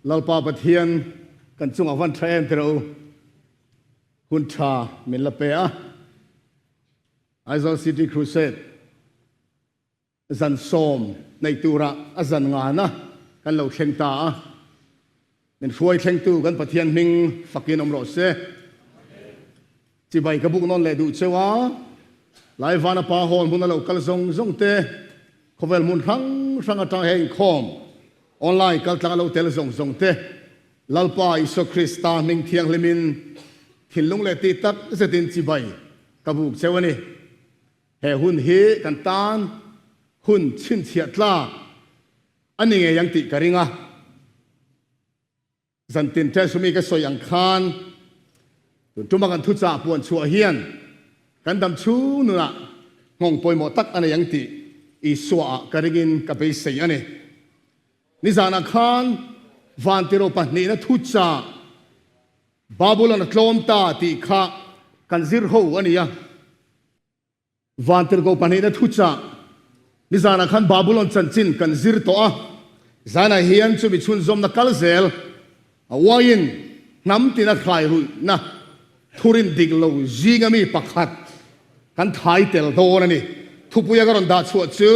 Lalpa Pathian kan chungah van tha em tira u. Hun tha min la pe a. Aizawl City Crusade zan sawm neih tura a zan ngana kan lo thleng ta a. Min hruai thlengtu kan Pathian hming fakin awm rawh se. Chibai ka buk nawn leh duh cheu a, Laivana pa hawn hmun a lo kal zawng zawng te, khawvel hmun hrang hrang atang he inkhawm online kaltlang a lo tel zawng zawng te, Lalpa Isua Krista hming thianghlimin thinlung leh tih tak zetin chibai ka buk cheu a ni. He hun hi kan tan hun chhinchhiah tlak a ni ngei ang tih ka ring a. Zantin Teshumi ka sawi ang khan tun tuma kan thuchah puan chhuah hian kan dam chhung nunah nghawng pawimawh tak a nei ang tih Isua-ah ka ringin ka beisei a ni. Nizanah khan Vantiro pahnihna thuchah Babulon a tlawm ta tih kha kan zir ho a ni a. Vantirhkoh pahnihna thuchah nizanah khan Babulon chanchin kan zir tawh a, zanah hian chumi chhunzawmna kal zel a uaiin hnam tina hrai ruihna thurin dik lo zinga mi pakhat kan thai tel dawn a ni. Thupuia ka rawn dah chhuah chu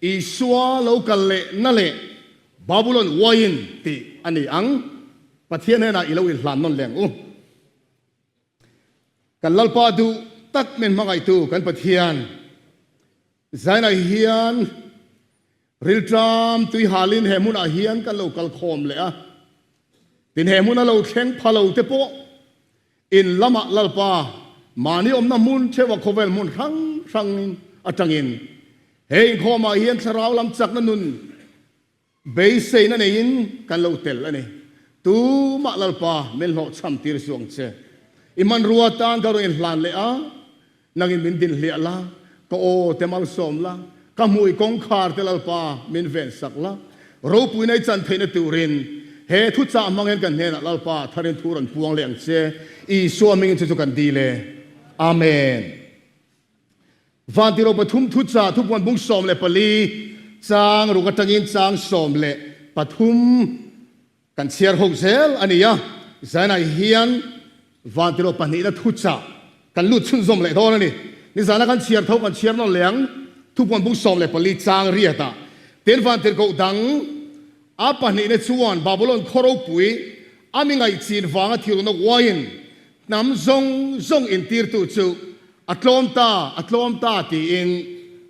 Isua lo kal leh na leh Babulon uaiin tih a ni ang. Pathian hnenah i lo inhlan nawn leh ang u. Kan Lalpa duh tak min hmangaihtu kan Pathian zainah hian rilṭam tui halin he hmunah hian kan lo kal khawm leh a. Tin he hmuna lo thleng pha lo te pawh in lamah Lalpa mahni awmna hmun theuha khawvel hmun hrang hrang atangin he inkhawmah hian thlarau lam chakna nun Beiseina neiin kan lo tel a ni. Tumah Lalpa min hlawhchham tir suh ang che. I hmanrua tan ka rawn inhlan leh a, nangin min din hliah la, ka aw te malsawm la, ka hmui kawngkhar te Lalpa min ven sak la, ropuina i chan theihna turin he thuchah hmang hian kan hnenah Lalpa tharin thu rawn puang leh ang che. Isua hmingin chu chu kan dil e. Amen. Vantiro pathum thuchah thupuan bung 14 chang ruk atangin chang 13 kan chhiar ho zel a ni a. Zanah hian Vantiro pahnihna thuchah kan lut chhunzawm leh dawn a ni. Nizana kan chhiar tho kan chhiar nawn leh ang thupuan bung 14 chang riatah tin Vantirhkoh dang a pahnihna chuan Babulon khaw ropui a mi ngaihchin vanga thilna uaiin Hnam zawng zawng intirtu chu a tlawm ta, a tlawm ta tiin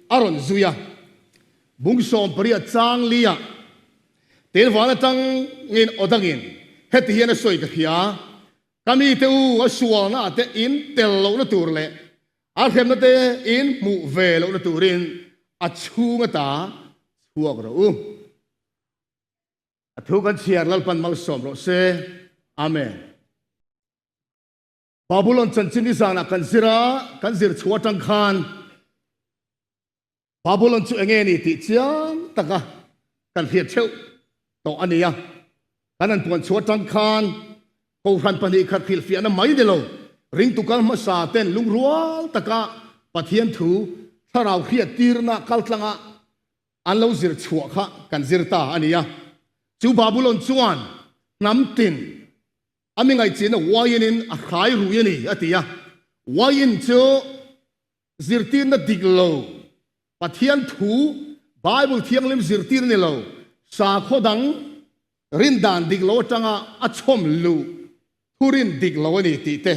a rawn zui a. Bung 18 chang liah Telvan atangin aw dangin heti hian a sawi ka hria, Ka mite u, a sualna ah te in tel lohna tur leh a hremna te in hmuh ve lohna turin a chhung ata chhuak rawh u. A thu kan chhiar Lalpan malsawm rawh se. Amen. Babulon chanchin i zanah kan zir a, kan zir chhuah atang khan Babulon chu enge ni tih chiang taka kan hriat theuh tawh a ni a. Kan han puan chhuah atang khan Kohhran pahnih khat hrilhfiahna mai ni lo, ringtu kal hmasa ten lungrual taka Pathian thu thlarau hriattirna kaltlanga An lo zir chhuah kha kan zir ta a ni a. Chu Babulon chuan hnam tin a mi ngaihchihna uaiin a hrai rui a ni, a ti a. Uaiin chu zirtirna dik lo, Pathian thu, Bible thianghlim zirtir ni lo, sakhaw dang rindan dik lo atanga a chhawm luh thurin dik lo a ni tih te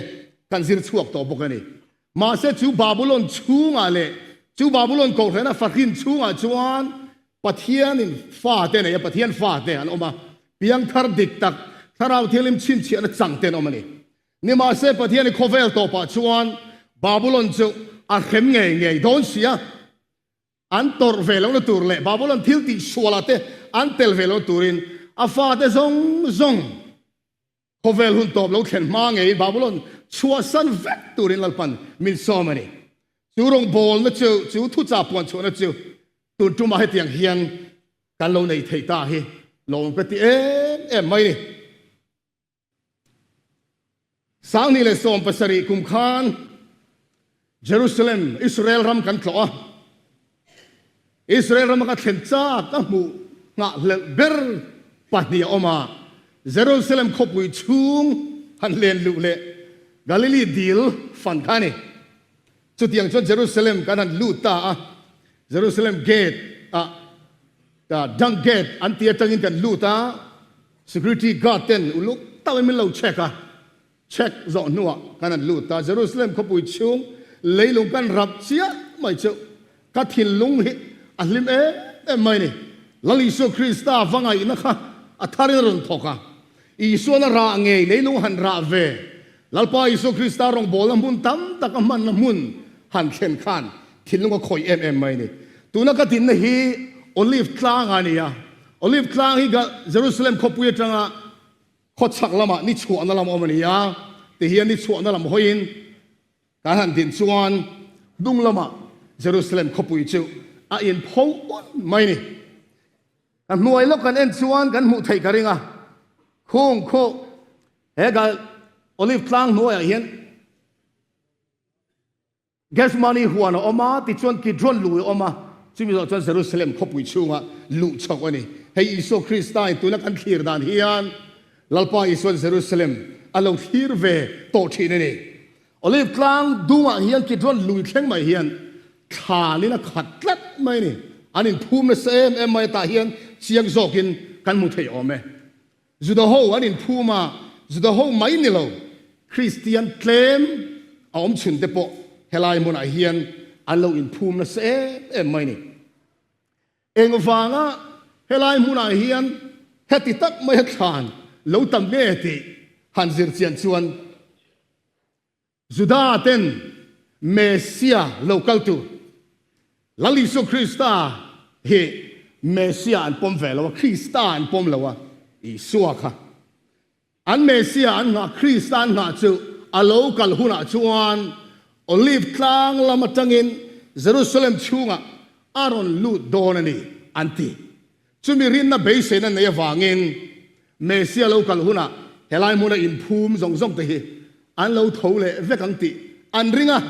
kan zir chhuak tawh bawk a ni. Mahse chu Babulon chhungah leh chu Babulon kohhrana fahrin chhungah chuan Pathianin fate nei a, Pathian fate an awm a, piangthar dik tak, Thlarau Thianghlim chhinchhiahna chang te an awm a ni. Nimahse Pathianin khawvel tawpah chuan Babulon chu a hrem ngei ngei dawn si a, An tawrh ve lohna tur leh Babulon thil tih sualah te an tel ve lohna turin a fate zawng zawng khawvel hun tawp lo thlen hma ngeiin Babulon chhuahsan vek turin Lalpan min sawm a ni. Chu rawngbawlna chu, chu thuchah puan chhuahna chu tun tumah hetiang hian kan lo nei thei ta hi lawm ka ti em em mai ni. 2017 kum khan Jerusalem, Israel ram kan tlawh a. Israel rama ka thlen chak ka hmuh nghahhlelh ber pahnih a awm a. Jerusalem khawpui chhung han len luh leh Galili dil fan kha a ni. Chutiang chuan Jerusalem kan han lut ta a, Jerusalem gate ah Dung Gate an tih atangin kan lut a, security guard ten uluk takin min lo check a, check zawh hnuah kan han lut a, Jerusalem khawpui chhung leilung kan rap chiah mai chu ka thinlung hi a hlim em em mai a ni. Lal Isua Krista va ngaihna kha a tharin a rawn thawk a, Isuan a rah ngei leilung han rah ve, Lalpa Isua Krista rawngbawlna hmun tam tak a hmanna hmun han thlen khan thinlung a khawih em em mai a ni. Tuna ka dinna hi Olive tlang a ni a, Olive tlang hi Jerusalem khawpui atanga khawchhak lamah ni chhuahna lam awm a ni a, tihian ni chhuahna lam hawiin kan han din chuan hnung lamah Jerusalem khawpui chu a inpho un mai a ni. A hnuai lawk kan en chuan kan hmuh theih ka ring a, khung khuh he gal Olive tlang hnuaiah hian Gethsemane huan a awm a, tichuan Kidron lui a awm a, chumi zawh chuan Jerusalem khawpui chhunga luh chhoh a ni. Hei Isua Krista in tuna kan thlir dan hian Lalpa Isuan Jerusalem a lo thlir ve tawh thin a ni. Olive tlang dungah hian Kidron lui thleng mai hian thlanin a khat tlat mai a ni. An inphum nasa em em mai a, tah hian chiang zawkin kan hmu thei awm e. Juda ho an inphum a, Juda ho mai ni lo, Kristian tlem a awm chhun te pawh helai hmunah hian an lo inphum nasa em em mai a ni. Engvanga helai hmunah hian heti tak maia thlan lo tam nge tih han zir chian chuan Juda ten Messia lo kal tur Lal Isua Krista hi Messia an pawm ve lo a, Krista an pawm lo a, Isua kha An Messiah an nghah, Krista an nghah chu a lo kal hunah chuan Olive tlang lam atangin Jerusalem chhungah a rawn lut dawn a ni, an ti. Chumi rinna beiseina nei avangin Messiah lo kal hunah helai hmuna inphum zawng zawng te hi an lo tho leh vek ang tih an ring a,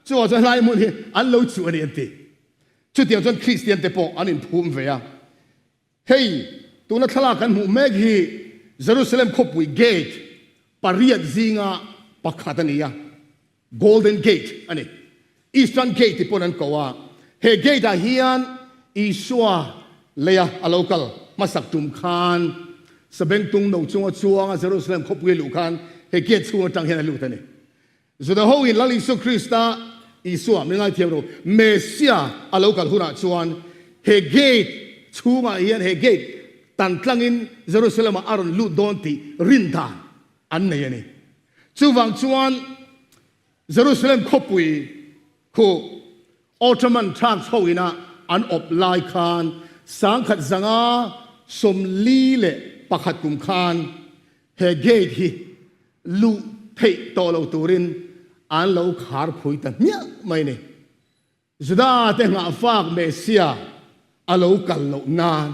chuvang chuan helai hmun hi an lo chuh a ni, an ti. Chutiang chuan Kristian te pawh an inphum ve a. Hei, tuna thlalak kan hmuh mek hi Jerusalem khawpui gate pariat zinga pakhat a ni a, Golden Gate a ni. Eastern Gate ti pawn an ko a. He gate ah hian Isua leia a lo kal hmasak tum khan Sabengtung no chunga chuanga Jerusalem khawpui a luh khan he gate chhung atang hian a lut a ni. Juda ho in Lal Isua Krista, Isua, min ngaithiam rawh, Messia a lo kal hunah chuan he gate chhungah hian he gate tan tlangin Jerusalem ah a rawn lut dawn tih rin dan an nei a ni. Chuvang chuan Jerusalem khawpui khu Ottoman Turks ho ina an awp lai khan 1541 kum khan he gate hi luh theih tawh lo turin an lo khar phui ta hmiah mai ni. Juda te nghahfak Messia a lo kal loh nan,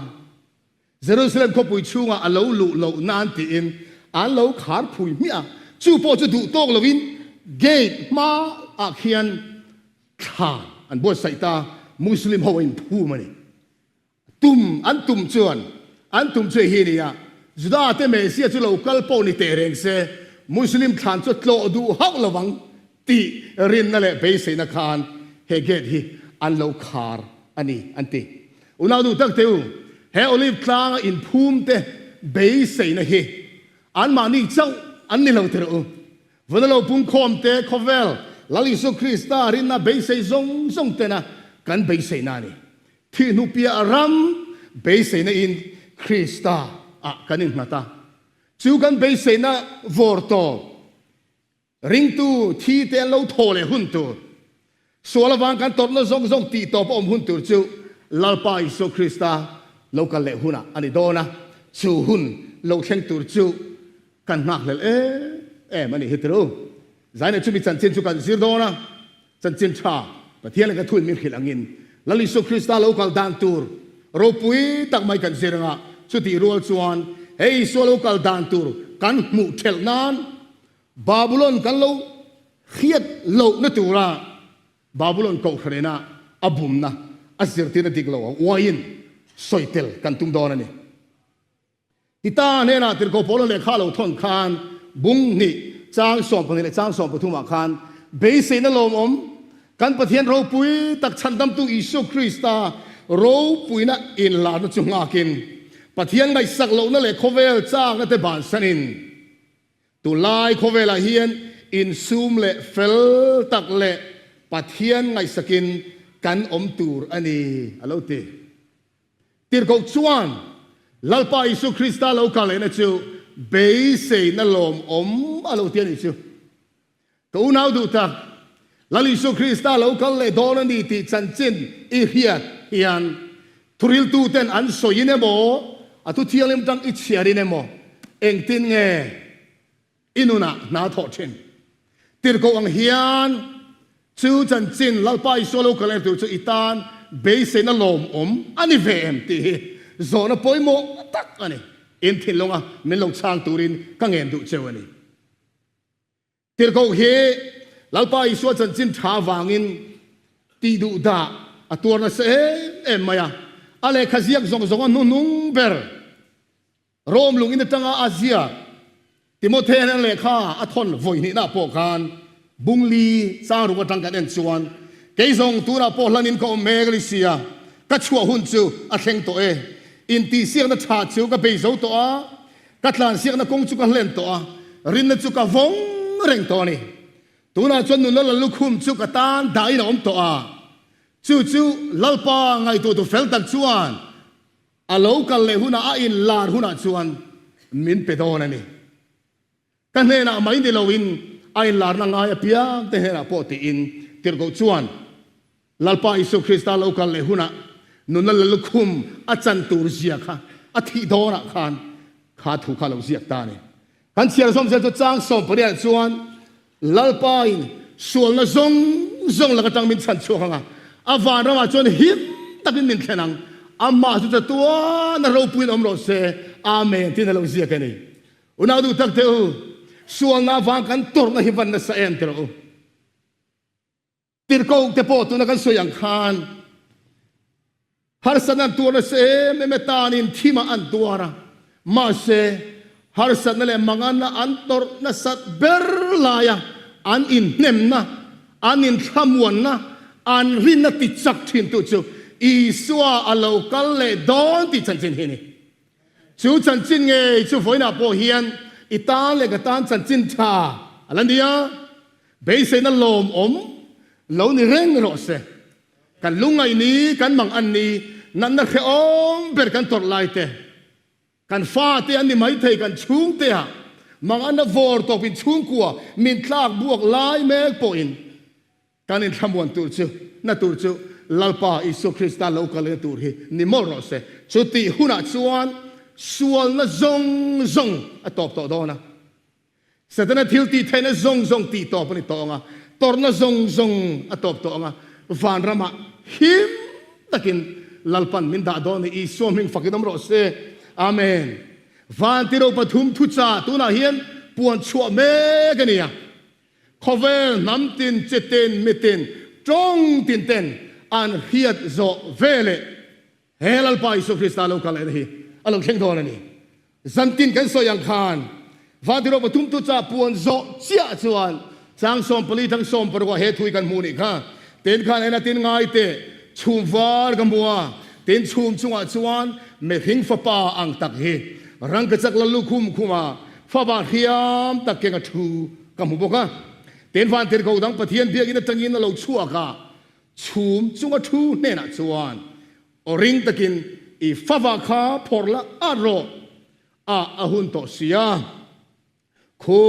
Jerusalem khawpui chhungah a lo luh loh nan tiin an lo khar phui hmiah a. Chu pawh chu duh tawk loin gate hmaah khian thla an buatsaih ta, Muslim ho a inphum a ni. Tum an tum chuan an tum chu hi a ni a, Juda te Messiah chu lo kal pawh ni teh reng se, Muslim thlan chu tlawh duh hauh lo ang tih rinna leh beiseina khan he gate hi an lo khar a ni an ti. Unau duh tak teh u, he Olive tlanga inphum te beiseina hi anmahni chauh an ni lo tirh u. Vuna lo pungkhawm te khawvel Lal Isua Krista rinna beisei zawng zawng tena kan beiseina a ni. Thih hnu piah ram beiseina in Krista ah kan innghat a, chu kan beiseina vawr tawp ringtu thi te an lo thaw leh hun tur, sual avang kan tawrhna zawng zawng tih tawp a awm hun tur chu Lalpa Isua Krista lo kal leh hunah a ni dawn a, chu hun lo thleng tur chu kan nghakhlel em em a nih hi tirh u. Zaina chumi chanchin chu kan zir dawn a. Chanchin tha Pathian leh ka thuin min hrilh angin Lal Isua Krista lo kal dan tur ropui tak mai kan zir anga chutih rual chuan he Isua lo kal dan tur kan hmuh thelh nan Babulon kan lo hriat lohna tura Babulon kohhran ina a bumna a zirtirna dik lo a uaiin sawi tel kan tum dawn a ni. Tita hnenah Tirhkoh Paula lehkha lo thawn khan bung hnih chang 12 leh chang 13 ah khan beiseina lawmawm kan Pathian ropui tak chhandamtu Isua Krista ropuina inlarna chu nghakin Pathian ngaihsak lohna leh khawvel chakna te bansanin tunlai khawvelah hian insum leh fel tak leh Pathian ngaihsakin kan awm tur a ni a lo ti. Tirhkoh chuan Lalpa Isua Krista lo kal lehna chu beiseina lawmawm a lo ti a nih chu. Ka unau duh tak, Lal Isua Krista lo kal leh dawn a ni tih chanchin i hriat hian thuriltuten an sawiin emaw, a thu thianghlim tang i chhiarin emaw engtin nge I nunah hna thawh thin. Tirhkoh ang hian chu chanchin Lalpa Isua lo kal tur chu i tan beiseina lawmawm a ni ve em tih hi zawhna pawimawh tak a ni. In thinlunga min lo chhang turin ka ngen duh cheu a ni. Tirhkoh hi Lalpa Isua chanchin tha avangin tih duh dah a tuar nasa em em mai a. A lehkha ziak zawng zawng a hnuhnung ber. Rome lungin atanga a ziak Timothea hian a lehkha a thawn vawi hnihna pawh khan bungli chang ruk atang kan en chuan, Kei zawng tunah pawh hlanin ka awm mek a ni sia, ka chhuah hun chu a thleng tawh e. Intihsiakna tha chu ka bei zo tawh a, ka tlansiakna kawng chu ka hlen tawh a, rinna chu ka vawng reng tawh a ni. Tunah chuan nunna la lukhum chu ka tan dahin a awm tawh a, chu chu Lalpa ngaihtuahtu fel tak chuan A lo kal leh hunah a inlar hunah chuan min pe dawn a ni. Ka hnenah mai ni loin a inlarna ngai apiang te hnenah pawh tiin Tirhkoh chuan Lalpa Isua Krista lo kal leh hunah nunna la lukhum a chan tur zia kha a thih dawnah khan kha thu kha a lo ziak ta a ni. Kan chhiar zawm zel chu chang 18 ah chuan Lalpa in sualna zawng zawng lak atang min chhan chhuak ang a, a vanramah chuan him takin min thlen ang. Amah chu chatuan a ropuiin awm rawh se. Amen tiin a lo ziak a ni. Unau duh tak teh u, sualna avang kan tawrhna hi van nasa em ti rawh u. Tirhkoh te pawh tuna kan sawi ang khan harsatna an tuar nasa em em e, tanin thimah an tuar a, mahse harsatna leh manganna an tawrh nasat ber laia an inhnemna, an inthlamuanna, an rinna tichak thintu chu Isua a lo kal leh dawn tih chanchin hi a ni. Chu chanchin ngei chu vawiinah pawh hian i tan leh ka tan chanchin tha a la ni a. Beiseina lawmawm lo ni reng rawh se. Kan lungngaih ni, kan mang an ni, natna hrehawm ber kan tawrh lai te, kan fate an ni maithei, kan chhungte ah mang anna vawr tawpin chhungkua min tlak buak lai mek pawhin kan inthlamuan tur chu na tur chu Lalpa Isua Krista lo kal lehna tur hi ni mawlh rawh se. Chutih hunah chuan sualna zawng zawng a tawp tawh dawn a. Setana thil tih theihna zawng zawng tih tawp a ni tawh ang a, tawrhna zawng zawng a tawp tawh ang a, vanramah him takin Lalpan min dah dawn a ni. Isua hming fakin awm rawh se. Amen. Van tiro pathum thucha tunah hian puan chhuah mek a ni a. Khawvel hnam tin, chi tin, mi tin, tawng tin ten an hriat zawh veleh He Lalpa Isua Krista lo kal lehna hi a lo thleng dawn a ni. Zantin kan sawi ang khan Vantirok pathumtu cha puan zawh chiah chuan chang 14 tang 16 ah he thui kan hmuh nih kha. Tin khan en a tin ngai teh chhum var ka hmu a, tin chhum chungah chuan mihring fapa ang tak hi rangkachak la lukhum khuma fapa hriam tak keng a thu ka hmu bawk a. Tin vantirhkoh dang Pathian biakinn atangin a lo chhuak a, Chhum chunga thu hnenah chuan aw ring takin i fava kha phawrh la at rawh a a hun tawh si a, khu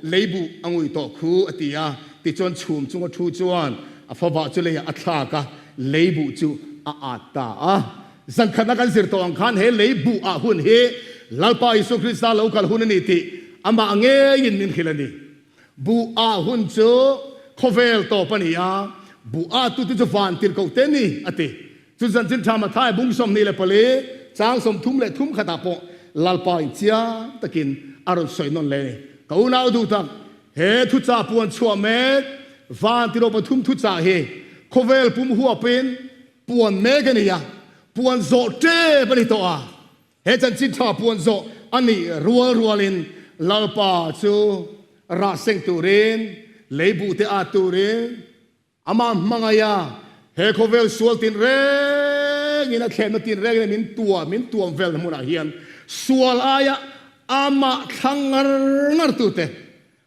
leibuh a ngui tawh khu a ti a. Tichuan chhum chunga thu chuan a fava chu leiah a thlak a, leibuh chu a at ta a. Zankhatna kan zir tawh ang khan he leibuh ah hun hi Lalpa Isua Krista lo kal hun a ni tih amah ngeiin min hrilh a ni. Buh ah hun chu khawvel tawp a ni a, buh ah tute chu van tirhkoh te ni, a ti. Chu zanchin tha Mathai bung 24, chang 33 khatah pawh Lalpa in chiang takin a rawn sawi nawn leh a ni. Ka unau duh tak, he thuchah puan chhuah mek van tirhkoh pathum thuchah hi khawvel pum huapin puan mek a ni a, puan zawh tep a ni tawh a. He chanchin tha puan zawh a nih rual rualin Lalpa chu rah seng turin, lei buhte at turin, Amah hmangaiha he khawvel sual tinrengin a thlenna tinrengin min tuam, min tuam velna hmunah hian sual aia amah thlang ngar ngar tute,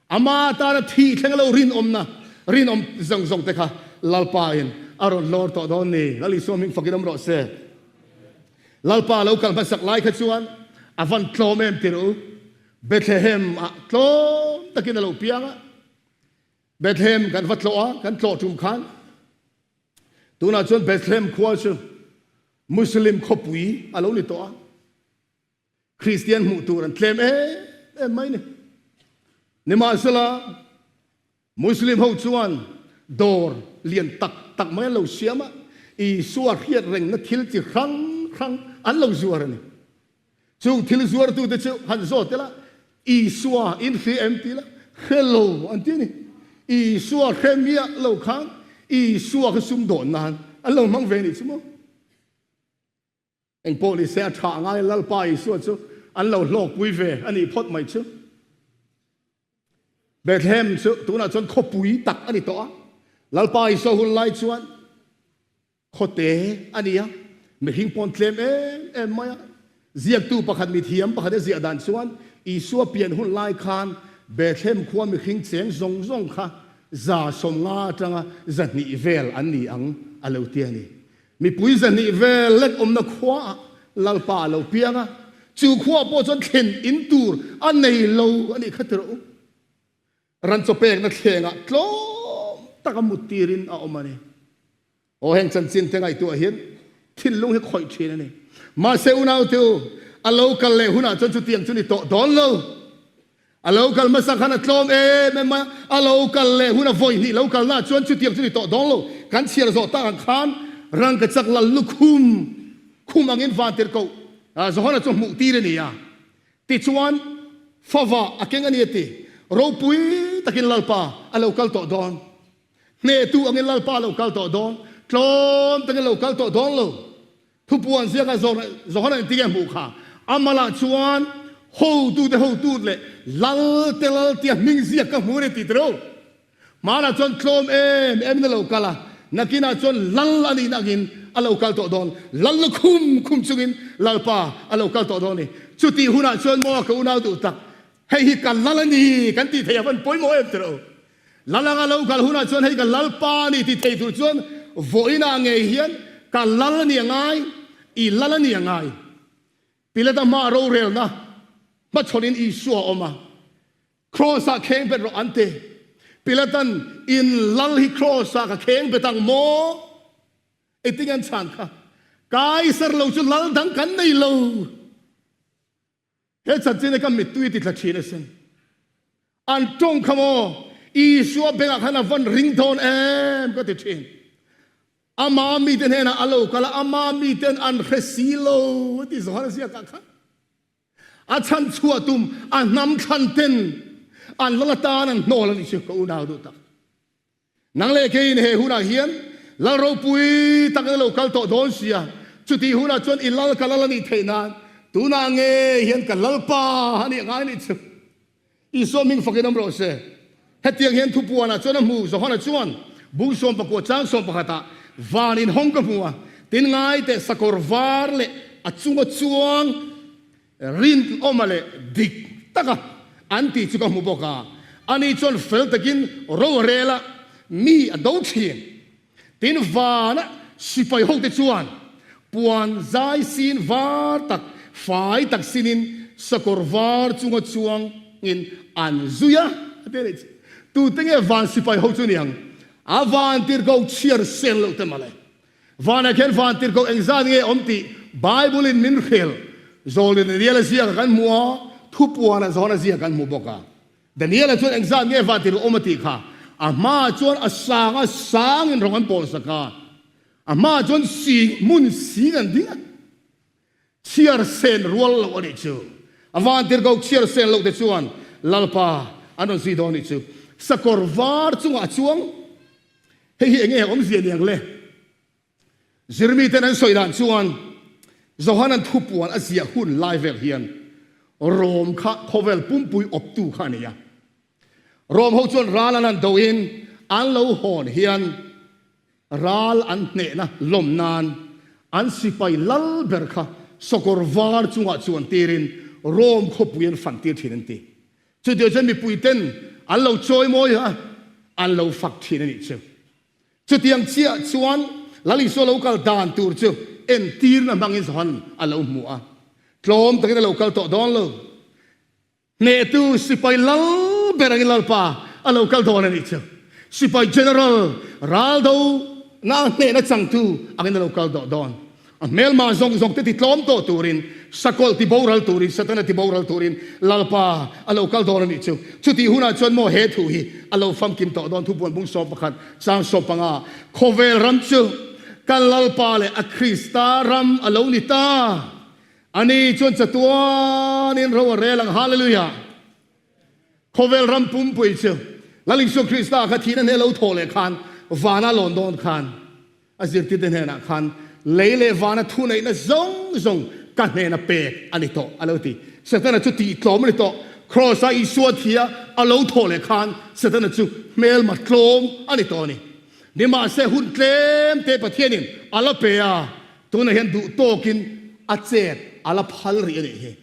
ama atana thih thleng lo rinawmna, rinawm zawng zawng te kha Lalpa in a rawn hlawr tawh dawn ni. Lal Isua hming fakin awm rawh se. Lalpa lo kal hmasak lai kha chuan a van tlawm em tir u. Bethlehem ah tlawm takin a lo piang a. Bethlehem kan va tlawh a, kan tlawh tum khan tunah chuan Bethlehem khua chu Muslim khawpui a lo ni tawh a, Kristian hmuh tur an tlem em em mai ni. Nimahsela Muslim ho chuan dawr lian tak tak mai an lo siam a, Isua hriat rengna thil chi hrang hrang an lo zuar a ni. Chung thil zuartute chu han zawt ila, Isua in hria em ti la, hre lo an ti a ni. Isua hre miah lo khan Isua kha sumdawn nan an lo hmang ve nih chu maw? Engpawh ni se a tha ngai Lalpa Isua chu an lo hlawkpui ve a nih phawt mai chu. Bethlehem chu tunah chuan khawpui tak a ni tawh a, Lalpa Isua hun lai chuan Khawte a ni a, mihring pawn tlem em em mai a. Ziaktu pakhat mithiam pakhat a ziah dan chuan Isua pian hun lai khan Bethlehem khua mihring cheng zawng zawng kha 150 atanga 200 vel an ni ang a lo ti a ni. Mipui 200 vel lek awmna khuaah Lalpa a lo piang a, chu khuaah pawh chuan thlen in tur a nei lo a nih kha ti rawh u. Ran chaw pekna thlengah tlawm taka mut tirin a awm a ni. Aw heng chanchin te ngaihtuah hian thinlung hi khawih thin a ni. Mahse unaute u, a lo kal leh hunah chuan chutiang chu ni tawh dawn lo. A lo kal hmasa khan a tlawm em em a, a lo kal leh huna vawi hnih lo kalnaah chuan chutiang chu ni tawh dawn lo. Kan chhiar zawh tak ang khan rangkachak lal lukhum khum angin vantirhkoh Johana chu hmuh tir a ni a. Tichuan, fava a keng a ni a ti. Ropui takin Lalpa a lo kal tawh dawn. Hnehtu angin Lalpa a lo kal tawh dawn. Tlawm takin a lo kal tawh dawn lo. Thupuan ziaka Johana in tinge hmuh kha? Amalah chuan hotute hotu leh Lalte Lal tia hming ziak ka hmu a ni ti tiro. Hmanah chuan tlawm em em in a lo kal a, nakinah chuan lal a nihna angin a lo kal tawh dawn. Lal na khum khum chungin Lalpa a lo kal tawh dawn a ni. Chutih hunah chuan maw ka unau duh tak, hei hi ka lal a ni kan tih theih a van pawimawh em tiraw? Lal anga lo kal hunah chuan hei ka Lalpa a ni ti thei tur chuan vawiinah ngei hian ka lal a ni a ngai, i lal a ni a ngai. Pilata hmaa rorelna hmachhawnin Isua a awm a. Kraws-ah kheng bet rawh an ti. Pilatan, In lal hi kraws-ah ka kheng bet ang maw? Engtin nge an chhan kha? Kaisar lo chu lal dang kan nei lo. He chanchin hi ka mittui ti tla thin asin. An tawng kha maw? Isua bengah khan a van ring dawn em ka ti thin. Ama mite hnenah a lo kal a, ama miten an hre si lo a ti Johan a ziakah khan. A chhan chhuah tum a hnam thlan ten an lal atan an hnawl a nih chu ka unau duh tak. Nang leh keiin he hunah hian lal ropui tak in a lo kal tawh dawn sia, chutih hunah chuan i lal ka lal a nih theih nan tunah ngei hian ka lalpa a nih ngai nih chu. Isua hming fakin awm rawh se. Hetiang hian thupuanah chuan a hmu, Johana chuan bung sawmpakua chang sawmpakhatah van inhawng ka hmu a, tin ngai teh sakawr var leh a chunga chuang rinawma leh dik taka an tih chu ka hmu bawk a, ani chuan fel takin ro a rel a, mi a do thin. Tin, vana sipai hote chuan puan zai sin var tak, fai tak sinin sakawr var chunga chuangin an zui a. A ti a nih chu. Tute nge van sipai ho chu ni ang? A van tirhkoh chhiar sen loh te mawle. Vanah khian van tirhkoh engzat nge awm tih Bible-in min hrilh. Zawlin Daniel-a ziakah kan hmu a, thupuanah Johana ziak kan hmu bawk a. Daniela chuan engzat nge va tirh awm a tih kha a hmaah chuan a sang a sangin rawng an pawl sak a, a hmaah chuan sing hmun sing an ding a, chhiar sen rual loh a nih chu. A van tirhkoh chhiar sen loh te chuan Lalpa an rawn zui dawn a nih chu. Sakawr var chungah a chuang, hei hi enge awmzia ni ang le? Zirmiten an sawi dan chuan Johanan thupuan a ziah hun lai vel hian. Rom kha khawvel pumpui awptu kha a ni a. Rom ho chuan ral an han doin an lo hawn hian ral an hnehna lawm nan an sipai lal ber kha sawkawr var chungah chuan tirin Rom khawpui an fan tir thin an ti. Chutiang chuan mipui ten an lo chawimawi a, an lo fak thin a nih chu. Chutiang chiah chuan Lal Isua lo kal dan tur chu entirna hmangin Johan a lo hmu a, tlawm takin a lo kal tawh dawn lo. Hnehtu sipai lal ber angin Lalpa a lo kal dawn a nih chu. Sipai General raldo na hnehna changtu angin a lo kal tawh dawn. A hmelma zawng zawng te ti tlawm tawh turin, sakawlh ti boral turin, Satana ti boral turin Lalpa a lo kal dawn a nih chu. Chutih hunah chuan maw he thu hi a lo famkim tawh dawn Thupuan bung 11 chang 15 Khawvel ram chu kan Lalpa leh a Krista ram a lo ni ta. Ani chuan chatuanin ro a rel ang. Hallelujah! Khawvel ram pumpui chu Lal Isua Krista kha thihna hne lo thawh leh khan vana lawn dawn khan a zirtirte hnenah khan lei leh vana thuneihna zawng zawng ka hnena pek a ni tawh a lo ti. Setana chu tihtlawm a ni tawh. Kraws-a Isua thia a lo thawh leh khan Setana chu hmelma tlawm a ni tawh a ni. Nimahse hun tlem te Pathianin a la pe a, Tunah hian duh tawkin a chet a la phal rih a nih hi.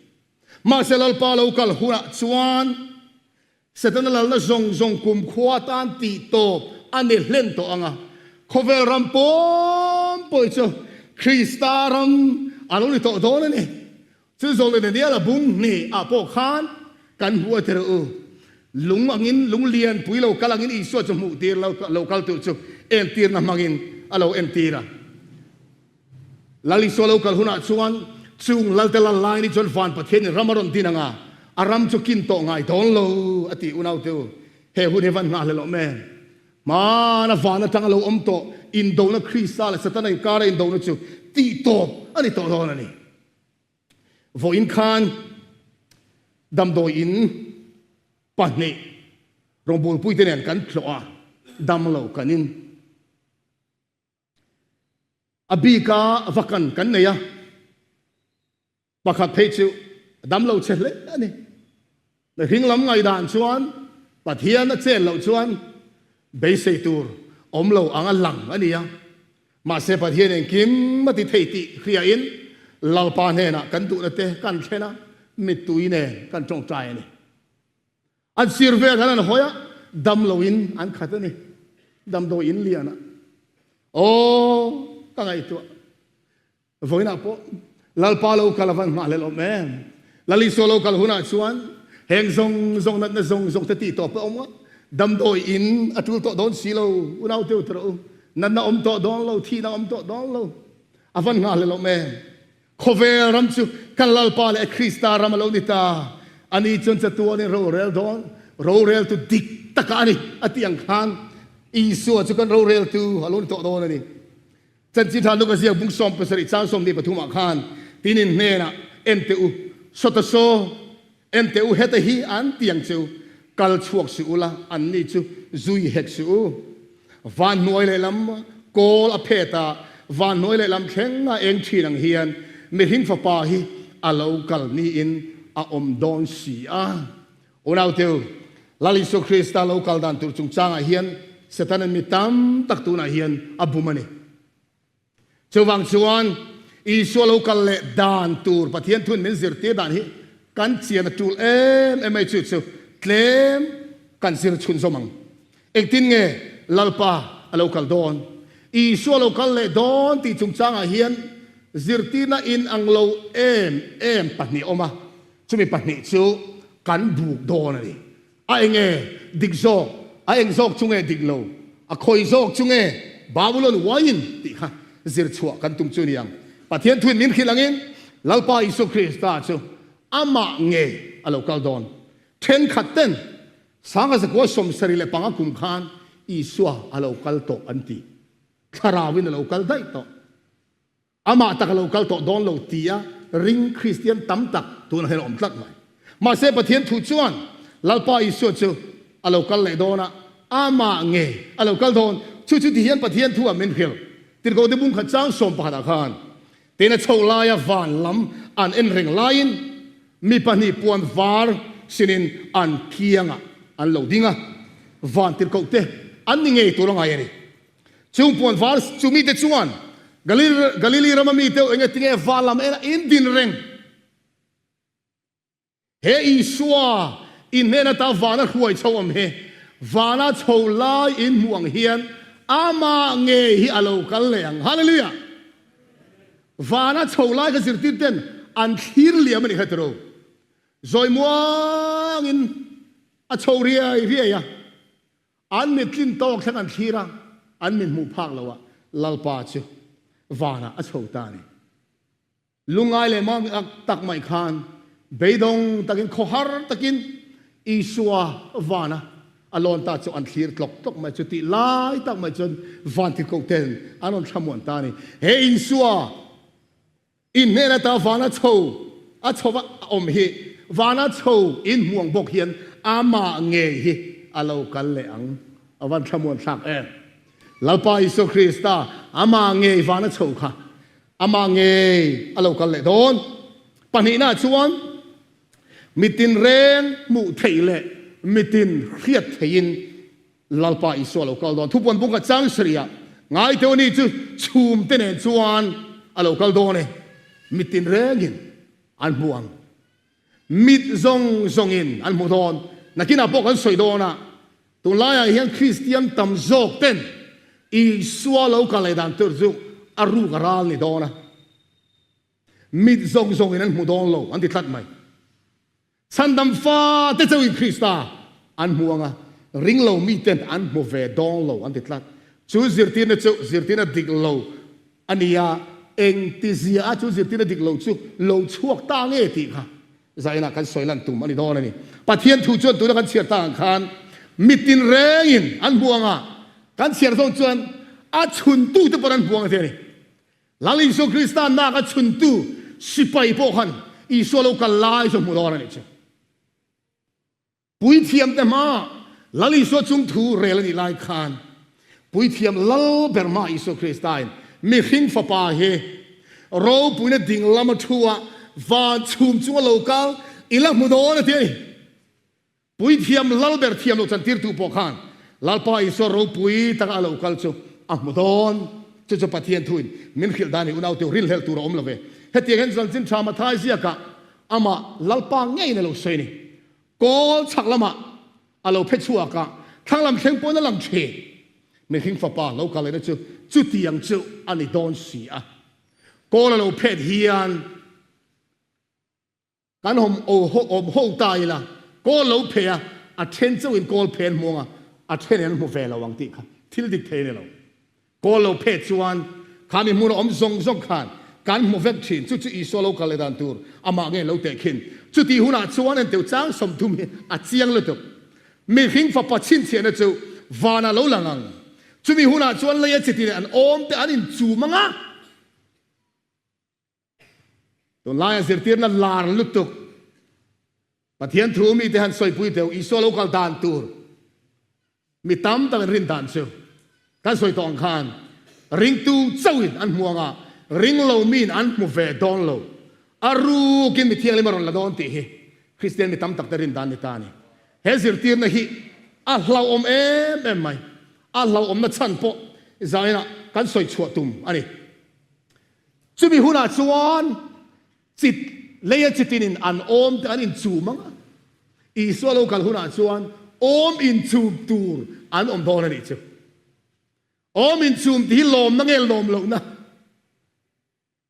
Mahse Lalpa lo kal hunah chuan Setana lalna zawng zawng kumkhua atan tih tawp a ni hlen tawh ang a, khawvel ram pawm pawh chu Krista ram a lo ni tawh dawn a ni. Chu zawng leh Daniel-a bung hnih ah pawh khan kan hmu a ti rawh u. Lung angin, lung lian pui lo kal angin Isua chu hmuh tir lo, lo kal tur chu entirna hmangin a lo entir a. Lal Isua lo kal hunah chuan chung Lalte lal lai ni chuan van Pathianin ram a rawn din ang a, a ram chu kin tawh ngai dawn lo a ti unaute u. He hun hi van nghah hlelh awm em? Hmana van atanga lo awm tawh indona Krista leh Satana inkara indona chu tihtawp a ni tawh dawn a ni. Vawiin khan damdawi in pahnih rawngbawlpuite nen kan tlawh a, damlo kan in. A bika va kan kan nei a, pakhat phei chu damlo che hle a ni. Mihring lam ngaihdan chuan Pathian a chen loh chuan beisei tur awm lo ang a lang a ni a. Mahse Pathian engkim a ti thei tih hriain Lalpa hnenah kan duhna te kan thlen a, mittui nen kan tawngtai a ni. An sir vel khan an hawi a, damloin an khat a ni. Damdawiin lianah. Aw, ka ngaihtuah. Vawiinah pawh Lalpa lo kal a van nghahhlelh awm em? Lal Isua lo kal hunah chuan heng zawng zawng natna zawng zawng te tih tawp a awm a, damdawi in a tul tawh dawn si lo, unau teu tawh rawh u, natna awm tawh dawn lo, thihna awm tawh dawn lo, a van nghahhlelh awm em? Khawvel ram chu kan Lalpa leh Krista ram a lo ni ta, ani chuan chatuanin rorel dawn, roreltu dik taka a ni a tih ang khan Isua chu kan roreltu a lo ni tawh dawn a ni. Chanchin Tha Luka ziak bung 17 chang 23 ah khan tin in hnenah en teh u, sawta saw, en teh u heta hi an ti ang che u, kal chhuak suh ula, anni chu zui hek suh u. Van hnuai lehlam kawl a phet a, van hnuai lehlam thleng a eng thin ang hian mihring fapa hi a lo kal niin a awm dawn si a. Unauteu, Lal Isua Krista lo kal dan tur chungchangah hian Setana'n mi tam tak tunah hian a bum a ni. Chuvang chuan Isua lo kal leh dan tur Pathian thun min zirtir dan hi kan chian a tul em em mai chu chu tlem kan zir chhunzawm ang. Engtin nge Lalpa a lo kal dawn? Isua lo kal leh dawn tih chungchangah hian zirtirna inang lo em em pahnih a awm a. Chumi pahnih chu kan buk dawn a ni. A enge dik zawk, a eng zawk chu nge dik lo, a khawi zawk chu nge Babulon uaiin tih kha zir chhuah kan tum chu a ni ang. Pathian thuin min hrilh angin Lalpa Isua Krista chu amah nge a lo kal dawn. Thenkhat ten Sanga zakua 75 kum khan Isua a lo kal tawh an ti. Thlarauin a lo kal daih tawh. Amah tak a lo kal tawh dawn lo tia ring Kristian tam tak tunah hian a awm tlat mai. Mahse Pathian thu chuan Lalpa Isua chu a lo kal leh dawn a, amah nge a lo kal dawn? Chu chu ti hian Pathian thu ah min hrilh. Tirhkohte bung khat chang 11 ah khan, Tin a chhoh laia van lam an en reng laiin. Mi pahnih puan var sinin an kiangah an lo ding a, vantirhkohte an ni ngei tur a ngai a ni. Chung puan var chu mite chuan Galili rama mite eng enge van lam enah in din reng? He Isua in hnen ata vana hruai chho awm hi vana chho lai in hmuh ang hian amah ngei hi a lo kal leh ang. Hallelujah! Vana chho lai ka zirtir ten an thlir liam a ni kha tiro. Zawi muangin a chho riai riai a, an mit tlin tawk thleng an thlir a, an mit hmuh phak loh ah Lalpa chu vanah a chho ta a ni. Lungngai leh mang tak mai khan beidawng takin khawhar takin Isua vana a lawn ta chu an thlir tlawk tlawk mai chu tih lai tak mai chuan van thilkoh ten an rawn thlamuan ta a ni. He Isua in hnen ata vana chho a chho va awm hi vana chho in hmuang bawk hian amah ngei hi a lo kal leh ang. A van thlamuan thlak em! Lalpa Isua Krista amah ngei vana chho kha Amah ngei a lo kal leh dawn. Pahnihnaah chuan mitin reng hmuh theih leh mitin hriat theihin Lalpa Isua a lo kal dawn. Thupuan bung khat chang sarihah ngaiteu ani chu chhum te nen chuan a lo kal dawn e. Mitin rengin an hmu ang. Mit zawng zawngin an hmu dawn. Nakinah pawh kan sawi dawn a, tunlaiah hian Kristian tam zawk ten Isua lo kal leh dan tur chu a ruk a ral ni dawn a. Mit zawng zawngin an hmu dawn lo an ti tlat mai. Chhandam fate chauhin Krista an hmu ang a, ringlo miten an hmu ve dawn lo an ti tlat. Chu zirtirna chu zirtirna dik lo A ni a, engtizia a chu zirtirna dik lo chu lo chhuak ta nge tih kha zainah kan sawi lan tum a ni dawn a ni. Pathian thu chuan tuna kan chhiar ta ang khan mitin rengin an hmu ang a, kan chhiar zawn chuan a chhuntute pawh an hmu ang a ti a ni. Lal Isua Krista nak a chhuntu sipai pawh khan Isua lo kal lai chu a hmu dawn a nih chu. Puithiamte hmaah Lal Isua chung thu rel a nih lai khan Puithiam Lal ber hmaah Isua Kristain mihring fapa hi ropuina ding lama thu ah van chhum chunga lo kal i la hmu dawn a ti a ni. Puithiam Lal ber thiam loh chantirtu pawh khan Lalpa Isua ropui taka a lo kal chu a hmu dawn. Chu chu Pathian thuin min hrilh dan hi unaute rinhlelh tur a awm lo ve. Hetiang hian Chanchin Tha Mathai ziakah amah Lalpa ngeiin a lo sawi a ni. Kawl chhak lamah a lo phe chhuak a, thlang lam thleng pawhin a lang thin. Mihring fapa lo kal lehna chu chutiang chu a ni dawn si a. Kawl a lo phet hian kan awm awm ho ta ila, kawl lo phe a, a then chauhin kawl phe an hmu ang a, a then in an hmu ve lo ang tih kha thil dik thei a ni lo. Kawl lo phet chuan kha mi hmun a awm zawng zawng khan kan hmu vek thin, chu chu Isua lo kal leh dan tur amah nge lo teh khin. Chutih hunah chuan enteu chang 30 hi a chiang lutuk. Mihring fapa chhinchhiahna chu vanah lo lang ang. Chumi hunah chuan leia chitin an awm te an inchum ang a. Tunlaia zirtirna lar lutuk Pathian thu mite han sawipui deuh Isua lo kal dan tur mi tam tak an rin dan chu kan sawi tawh ang khan ringtu chauhin an hmu anga ringlo miin an hmu ve dawn lo a rukin mi thianghlim a rawn la dawn tih hi Kristian mi tam takte rin dan ni ta a ni. He zirtirna hi a hlauhawm em em mai. A hlauhawmna chhan pawh zainah kan sawi chhuah tum a ni. Chumi hunah chuan chit leia chitinin an awm te an inchum ang a, Isua lo kal hunah chuan awm inchum tur an awm dawn a nih chu. Awm inchum tih hi lawmna nge lawm lohna?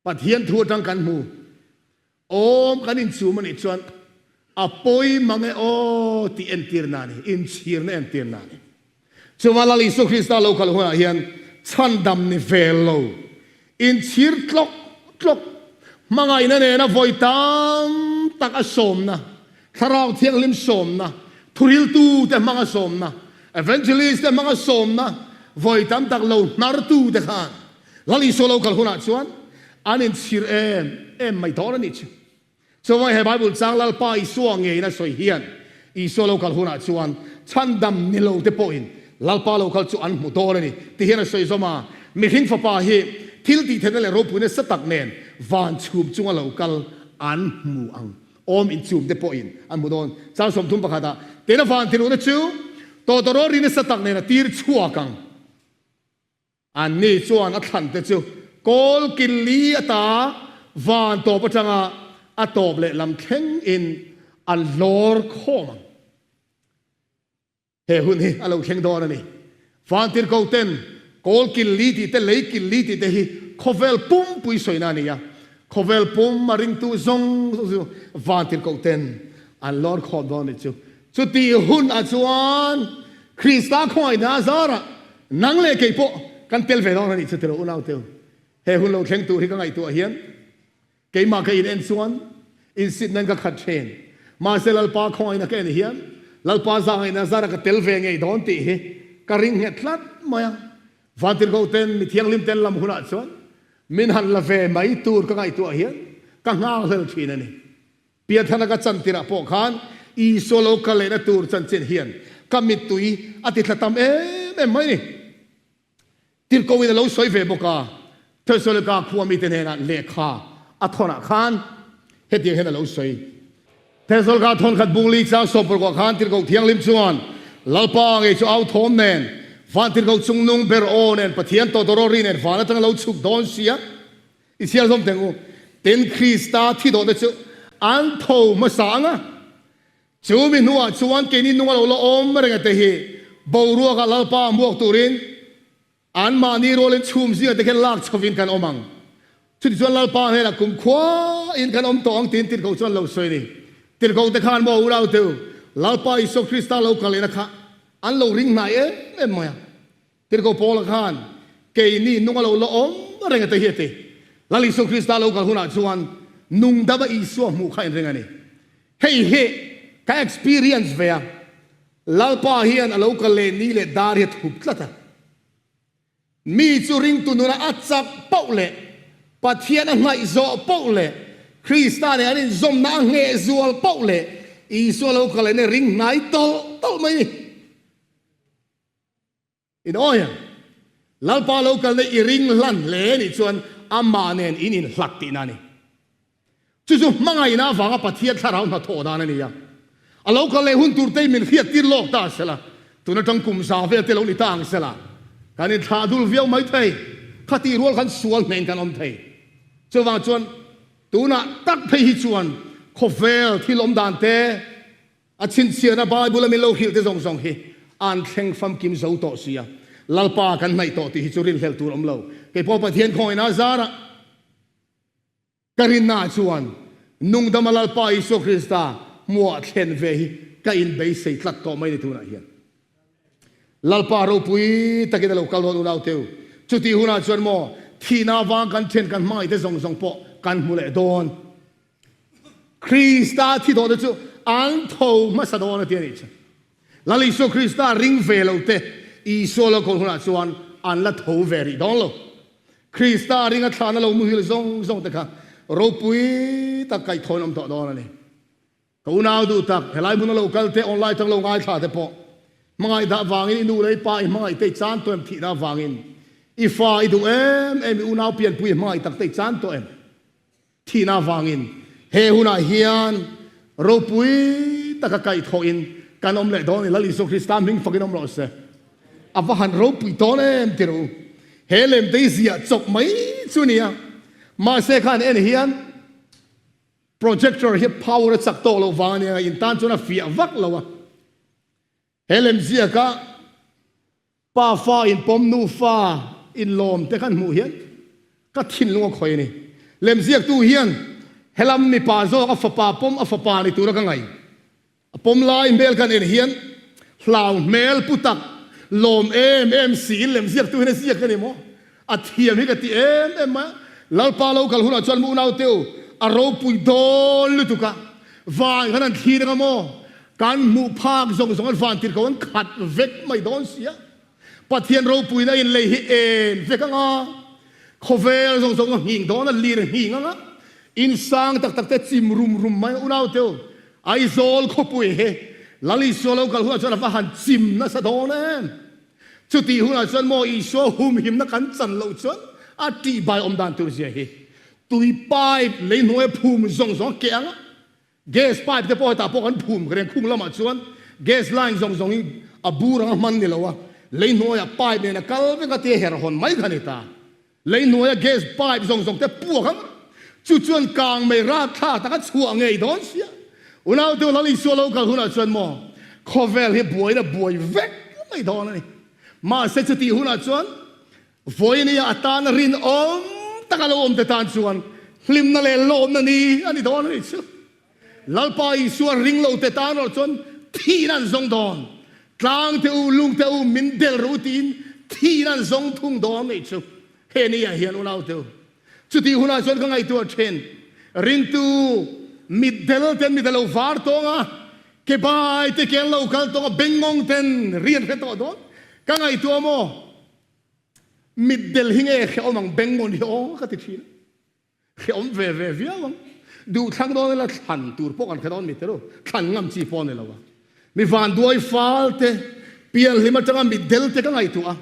Pathian thu atang kan hmu. Awm kan inchum a nih chuan a pawi mang e aw tih entirna a ni, inchhirna entirna a ni. Chuvang Lal Isua Krista lo kal hunah hian chhandam ni ve lo, inchhir tlawk tlawk, hmangaihna nena vawi tam tak a sawmna, Thlarau Thianghlim sawmna, thuriltute hmanga sawmna, evangelist te hmanga sawmna, vawi tam tak lo hnartute khan Lal Isua lo kal hunah chuan an inchhir em em mai dawn a nih chu. Chuvangin he Bible chang Lalpa Isua ngeiin a sawi hian Isua lo kal hunah chuan chhandam ni lo te pawhin Lalpa lo kal chu an hmu dawn a ni ti hian a sawi zawm a. Mihring fapa hi thil tihtheihna leh ropuina sa tak nen van chhum chunga lo kal an hmu ang. Awm inchum te pawhin an hmu dawn. Chang 30 pakhatah, Tin a vantirhna chu tawtawrawl ri nasa tak nen a tir chhuak ang. Anni chuan a thlante chu kawl kil li ata van tawp atanga a tawp leh lam thlengin an hlawr khawm ang. He hun hi a lo thleng dawn a ni. Vantirhko ten kawl kil li tih te, lei kil li tih te hi khawvel pumpui sawina a ni a. Khawvel pum a ringtu zawng zawng chu vantirhko ten an lawr khawm dawn a ni chu. Chutih hunah chuan Krista khawngaihna zarah nang leh kei pawh kan tel ve dawn a nih chu tilo unau teu. He hun lo thleng tur hi ka ngaihtuah hian keimah ka in en chuan insit nan ka khat thin. Mahse Lalpa khawngaihna ka en hian Lalpa zahngaihna zarah ka tel ve ngei dawn tih hi ka ring nghet tlat mai a. Vantirhkoh ten mi thianghlim ten lam hunah chuan min han la ve mai tur ka ngaihtuah hian ka nghakhlel thin a ni. Pianthana ka chantirah pawh khan Isua lo kal lehna tur chanchin hian ka mittui a ti thla tam em em mai ni. Tirhkohin a lo sawi ve bawk a, Thesalonika khua mite hnenah lehkha a thawnah khan hetiang hian a lo sawi. Thesalonika thawn khat bung li chang sawmpawlkuah khan Tirhkoh Thianghlim chuan Lalpa ngei chu au thawm nen, van tirhkoh chungnung ber aw nen, Pathian tawtawraw ri nen van atanga lo chhuk dawn sia. I chhiar zawm teng u. Tin, Krista thi dawhte chu an tho hmasa ang a, chu mi hnuah chuan keini nung a lo la awm reng a te hi boruakah Lalpa hmuak turin anmahni rualin chhum zingah te khian lak chhovin kan awm ang. Chutichuan Lalpa hnenah kumkhuain kan awm tawh ang tiin tirhkoh chuan lo sawi a ni. Tirhkoh te khan maw unaute u, Lalpa Isua Krista lo kal lehna kha an lo ring hnai em em mai a. Tirhkoh Paula khan, Keini nung a lo la awm reng a ti hi a ti. Lal Isua Krista lo kal hunah chuan nung dama Isua hmuh kha inring a ni. Hei hi ka experience ve a, Lalpa hian a lo kal leh ni leh dar hi a thup tlat a. Mi chu ringtu nuna a chak poh leh Pathian a hnaihzawh poh leh Krista nen an inzawmna a ngheh zual poh leh Isua lo kal leh ni ring hnai tawlh tawlh mai ni. In awi ang. Lalpa lo kalna i ring hlan hle a nih chuan amah nen in inhlat tihna a ni. Chu chu hmangaihna avanga Pathian thlarau hnathawh dan a ni a. A lo kal leh hun tur te min hriat tir lawk ta sela, tun atang kum za vel te lo ni ta ang sela, kan inthlah dul viau mai thei. Khatih rual khan sual hnein kan awm thei. Chuvang chuan tunah tak phei hi chuan khawvel thil awm dan te, A chhinchhiahna Bible a min lo hrilh te zawng zawng hi an thleng famkim zo tawh sia. Lalpa kan hnaih tawh tih hi chu rinhlelh tur awm lo. Kei pawh Pathian khawngaihna zarah ka rinna chuan nungdama Lalpa Isua Krista hmuah thlen ve hi ka inbeisei tlat tawh mai ni tunah hian. Lalpa ropui takin a lo kal dawn unau teu. Chutih hunah chuan maw thihna avang kan then kan hmangaih te zawng zawng pawh kan hmu leh dawn. Krista thi dawhte chu an tho hmasa dawn a ti a nih chu. Lal Isua Krista ring ve lo te Isua lo kawlh hunah chuan an la tho ve rih dawn lo. Krista ringa thlahna lo muhil zawng zawng te kha ropui tak kaihthawin awm tawh dawn a ni. Ka unau duh tak, helai hmuna lo kal te, online tang lo ngaithla te pawh hmangaih dah vangin i nu leh i pa i hmangaih te i chan tawh em thihna vangin i fa i duh em em i unau pianpui i hmangaih tak te i chan tawh em? Thihna avangin he hunah hian ropui taka kaihthawhin kan awm leh dawn a ni. Lal Isua Krista hming fakin awm rawh se. A va han ropui dawn em ti rawh u. He lemtei ziah chawp mai chu nia. Mahse khan en hian projector hi power a chak tawk loh vang a nia, in tan chuan a fiah vak lo a. He lemziaka Pa fa in pawm nu fa in lawm te kan hmuh hian ka thinlung a khawih a ni. Lemziaktu hian helam mipa zawk a fapa pawm a fapa ni tura ka ngai. A pawm lai hmel kan en hian hlau hmel pu tak lawm em em siin lemziaktu hian a ziak a ni maw? A thiam hi ka ti em em mai a. Lalpa lo kal hunah chuan mu unau teu a ropui dawn lutuk a, van khan an thlir anga maw? Kan hmuh phak zawng zawng an van tir ko an khat vek mai dawn sia. Pathian ropuina in lei hi en vek anga, khawvel zawng zawng a nghing dawn a, lir nghing anga, in sang tak tak te chim rum rum mai unau teu Aizawl khawpui hi Lal Isua lo kal hunah chuan a va han chim nasa dawn em. Chutih hunah chuan maw Isua humhimna kan chan loh chuan a tihbai awm dan tur zia hi tui pipe lei hnuaia phum zawng zawng a keh anga. Gas pipe te pawh hetah pawh kan phum reng khung lamah chuan gas line zawng zawng hi a bur anga hman ni lo a, lei hnuaiah pipe nen a kal vek a tia her hawn mai kha ni ta. Lei hnuaia gas pipe zawng zawng te puak ang chu chuan kang mei ratthlak tak a chhuah ngei dawn sia. Unaute Lal Isua lo kal hunah chuan maw khawvel hi buaina buai vek mai dawn a ni. Mahse chutih hunah chuan Vawinia atana rinawm taka lo awmte tan chuan hlimna leh lawmna ni a ni dawn a ni chu. Lalpa Isua ringlote tan erawh chuan thihna an zawng dawn. Tlangte u, lungte u, min del rawh u tiin thihna an zawng thung dawn a ni chu. He niah hian unaute u, chutih hunah chuan ka ngaihtuah thin, ringtu mitdel ten mit a lo var tawng a, ke bai te ke an lo kal tawng a, bengngawng ten ri an hre tawh dawn. Ka ngaihtuah maw? Mitdel hi nge hrehawm ang bengngawn hi aw ka ti thin a, hrehawm ve ve viau ang. Duhthlang dawn ila thlan tur pawh kan hre dawn mi te ru, thlan ngam chi pawh a ni lo a. Mi vanduai fal te, pianhlim atanga mitdel te ka ngaihtuah a,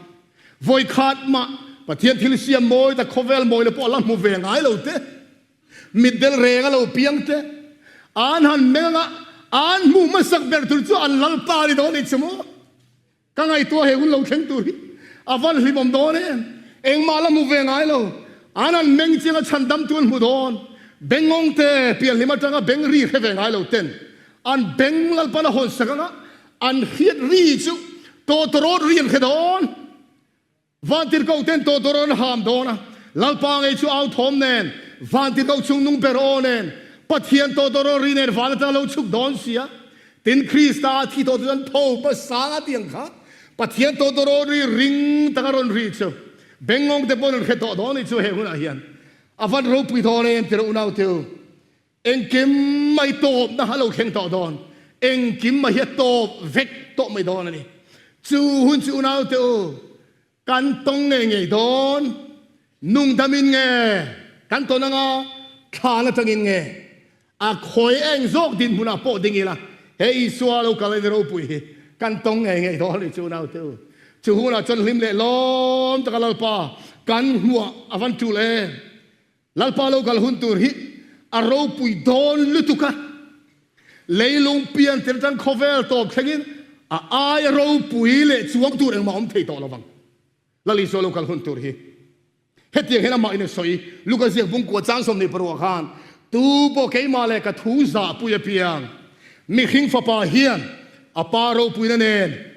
vawikhat mah Pathian thil siam mawi ta khawvel mawi la pawh a la hmu ve ngai lo te, mitdel reng a lo piang te, an han meng anga an hmuh hmasak ber tur chu an Lalpa a ni dawn ni chu maw? Ka ngaihtuah he hun lo thleng tur hi a van hlimawm dawn em? Engmah la hmu ve ngai lo. An an meng chiang a chhan dam tu an hmu dawn. Bengawng te pianhlim atanga beng ri hre ve ngai lo ten an beng Lalpan a hawn sak anga an hriat ri chu tawtawrawt ri an hre dawn. Vantirhkoh ten tawtawrawt an ham dawn a, Lalpa ngei chu au thawm nen, Vantirhkoh chungnung ber aw nen, Pathian tawtawrawt ri nen van atanga lo chhuk dawn si a. Tin, Krista a thi tawh chu chuan tho hmasa a ti ang kha, Pathian tawtawrawt ri ring taka rawn ri chu bengngawng te pawhin an hre tawh dawn a ni chu he hunah hian a van ropui dawn em tirh unaute u. Engkim mai tawpna a lo thleng tawh dawn. Engkim mai hi a tawp vek tawh mai dawn a ni. Chu hun chu unaute u, kan tawng ngei ngei dawn. Nungdamin nge kan tawn anga, thlan atangin nge? A khawi eng zawk dinhmunah pawh ding ila, he Isua lo kal a ni ropui hi kan tawng ngei ngei dawn a ni chu unaute u. Chu hunah chuan hlim leh lawm taka Lalpa kan hmuah a van tul em? Lalpa lo kal hun tur hi a ropui dawn lutuk a, leilung pian tir atang khawvel tawp thlengin a aia ropui leh chuang tur engmah awm thei tawh lovang. Lal Isua lo kal hun tur hi hetiang hian amah in a sawi, Luka ziak bungkua chang 26 khan, Tu pawh keimah leh ka thu zahpui apiang, mihring fapa hian a pa ropuina nen,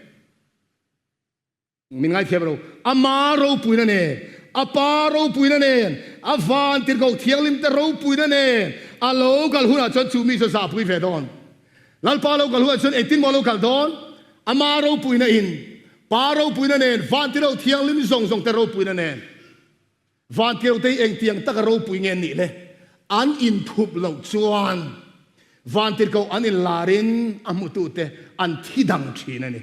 Min ngaithiam lo. Ama ropuina nen, a Pa ropuina nen, a Vantirhkoh Thianghlimte ropuina nen a lo kal hunah chuan chu mi chu zahpui ve dawn. Lalpa lo kal hunah chuan engtin maw a lo kal dawn? Ama ropuina in, Pa ropuina nen, Vantirhkoh Thianghlim zawng zawngte ropuina nen. Vantirhkohte hi engtiang taka ropui nge an nih le? An inthup loh chuan Vantirhkoh an inlarin a hmutute an thi dang thin a ni.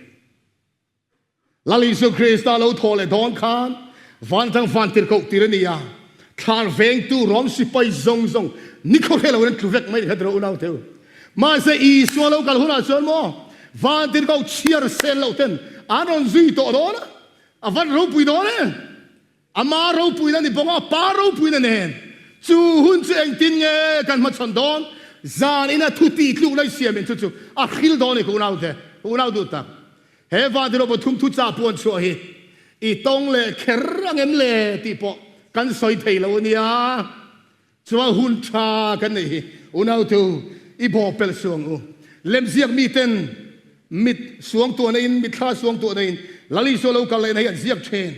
Lal Isu Krista lo thaw leh dawn khan vantlang vantirhkoh tir a ni a, thlar vengtu Rom sipai zawng zawng nikhaw hre loin an tlu vek mai kha tiraw unau theu. Mahse Isua lo kal hunah chuan maw vantirhkoh chhiar sel loh ten an rawn zui tawh dawn a, a van ropui dawn e. Ama ropuina ni bawk a, Pa ropuina nen. Chu hun chu engtin nge kan hmachhawn dawn? Zan ina thu tih tluk lai siamin chu chu a hril dawn a ni ka unaute, ka unau duh tak. He Vantirhkoh pathum thu chah puan chhuah hi i tawng leh kher ang em le tih pawh kan sawi thei lo a nia. Chuan hun tha kan neih hi unaute i bawh pelh suang u. Lemziak miten mit suangtuahna in, mitthla suangtuahna in Lal Isua lo kal lehna hi an ziak thin.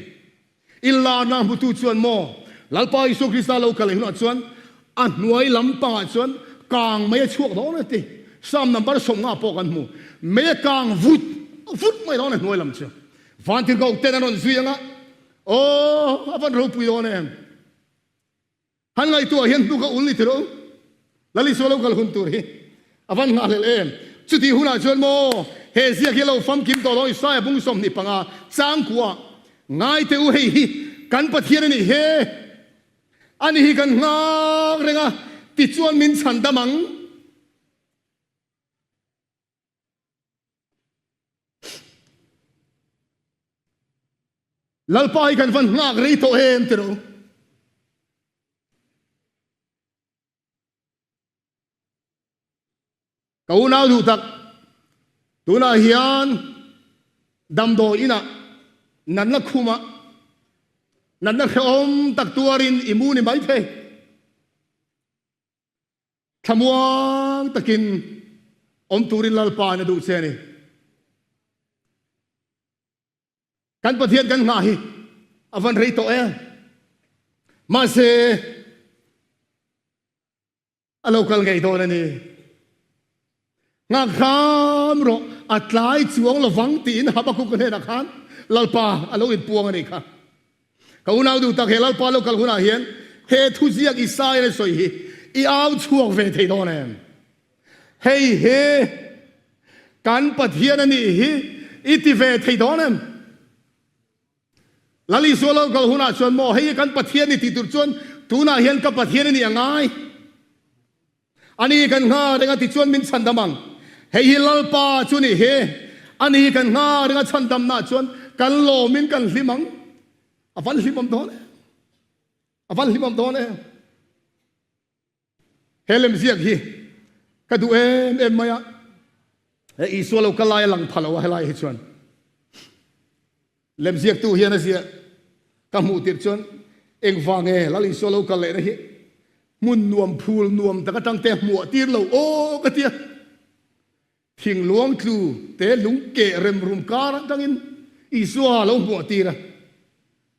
I larna hmutu chuan maw Lalpa Isua Krista lo kal leh hunah chuan a hnuai lampangah chuan kang mei a chhuak dawn a ti. Psalm number 50 pawh kan hmu. Mei a kang vut vut mai dawn a hnuai lam chu. Vantirhkoh ten an rawn zui anga, Aw, a van ropui dawn em? Han ngaihtuah hian hnuk a ul ni tiro. Lal Isua lo kal hun tur hi a van nghahhlelh em? Chutih hunah chuan maw he ziak hi a lo famkim tawh lo Isaia bung 25 changkua ngai teh u hei hi kan Pathian a nih he a ni hi kan nghak reng a tichuan min chhandam ang. Lalpa hi kan van nghak rei tawh em ti rawh u. Ka unau duh tak, tunah hian damdawi inah natna khumah natna hrehawm tak tuarin i mu ni maithei. Thlamuang takin awm turin Lalpa in a duh che a ni. Kan Pathian kan nghah hi a van rei tawh em. Mahse, A lo kal ngei dawn a ni. Nghak hram rawh, a tlai chuang lovang tiin Habakkuk hnenah khan Lalpa a lo inpuang a nih kha. Ka unau duh tak, he Lalpa lo kal hunah hian he thuziak Isaiah a sawi hi i au chhuak ve thei dawn em? Hei hi kan Pathian a nih hi i ti ve thei dawn em? Lal Isua lo kal hunah chuan maw hei hi kan Pathian ni tih tur chuan tunah hian ka Pathian a nih a ngai. Ani kan ngha reng a tichuan min chhandam ang. Hei hi Lalpa chu ni hi. Ani hi kan ngha reng a chhandamna chuan kan lawmin kan hlim ang. A van hlimawm dawn em? A van hlimawm dawn em? He lemziak hi ka duh em em mai a, he Isua lo kal lai a lang pha lo a helai hi chuan lemziaktu hian a ziah ka hmuh tirh chuan engvang nge Lal Isua lo kal lehna hi hmun nuam phul nuam tak atang te hmuah tir lo aw ka tia thing luang tlu te lung keh rem rum kar atangin Isua lo hmuah tir a.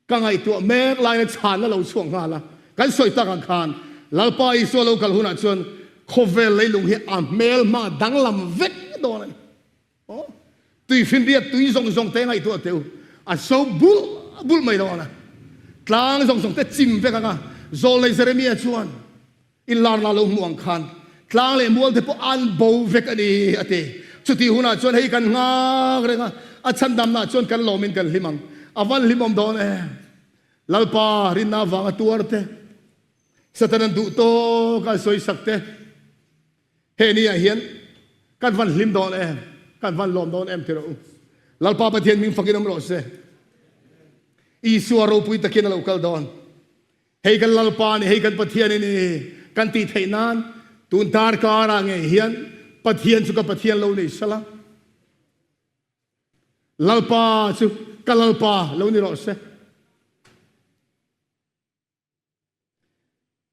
Ka ngaihtuah mek laia chhanna lo chhuak nghal a, kan sawi tak ang khan Lalpa Isua lo kal hunah chuan khawvel leilung hi a hmel hma danglam vek dawn a ni. Aw, tuifinriat tui zawng zawng te ngaihtuah teh u, a so bulh bulh mai dawn a, tlang zawng zawng te chim vek ang a, Zawlnei Jeremia chuan Inlarna lo hmuh ang khan tlang leh mual te pawh an bo vek a ni, a ti. Chutih hunah chuan hei kan nghak reng a, a chhandamnaah chuan kan lawmin kan hlim ang. A van hlimawm dawn em? Lalpa rinna avanga tuar te, Satanan duh tawka a sawisak te, he niah hian kan van hlim dawn em? Kan van lawm dawn em ti rawh u. Lalpa Pathian hming fakin awm rawh se. Isua ropui takin a lo kal dawn. Hei kan Lalpa ni, hei kan Pathian i ni kan tih theih nan tun darkar ah ngei hian Pathian chu ka Pathian lo nei sala. Lalpa chu ka Lalpa lo ni rawh se.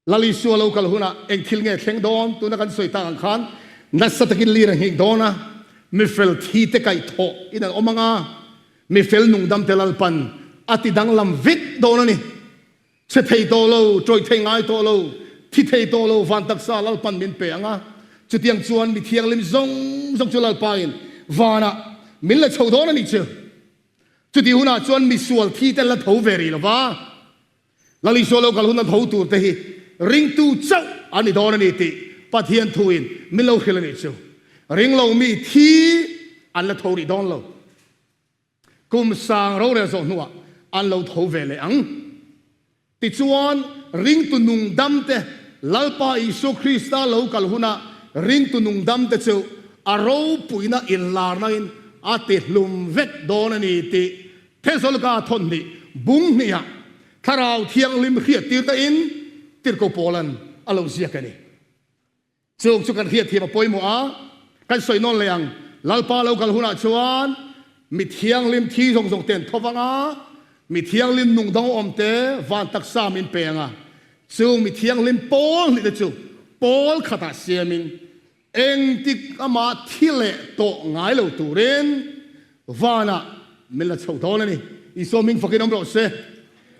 Lal Isua lo kal hunah eng thil nge thleng dawn tuna kan sawi tak ang khan nasa takin lir a nghik dawn a, mifel thi te kaih thawh in an awm ang a, Mifel nungdamte Lalpan a ti danglam vek dawn a ni. Chhe thei tawh lo, tawih thei ngai tawh lo, thi thei tawh lo van taksa Lalpan min pe ang a. Chutiang chuan mi thianghlim zawng zawng chu Lalpain vanah min la chho dawn a nih chu. Chutih hunah chuan misual thi te la tho ve rih lo va. Lal Isua lo kal hun a tho tur te hi ringtu chauh a ni dawn a ni tih Pathian thuin min lo hrilh a nih chu. Ringlo mi thi an la tho rih dawn lo. Kum sang rorel zawh hnuah an lo tho ve leh ang. Tichuan, ringtu nung damte Lalpa Isua Krista lo kal hunah ringtu nung damte chu a ropuina inlarnain a tihlum vek dawn a ni tih Thesalonika thawnhnih bung hnihah Thlarau Thianghlim hriattirna in Tirhkoh Paula'n a lo ziak a ni. Chung chu kan hriatthiam a pawimawh a, kan sawi nawn leh ang. Lalpa lo kal hunah chuan mi thianghlim thi zawng zawng te an tho vang a, mi thianghlim nung dang awm te van taksa min pe ang a. Chung mi thianghlim pawl hnih te chu pawl khatah siamin Engtik amah thi leh tawh ngai lo turin vanah min la chhoh dawn a ni. Isua hming fakin awm rawh se.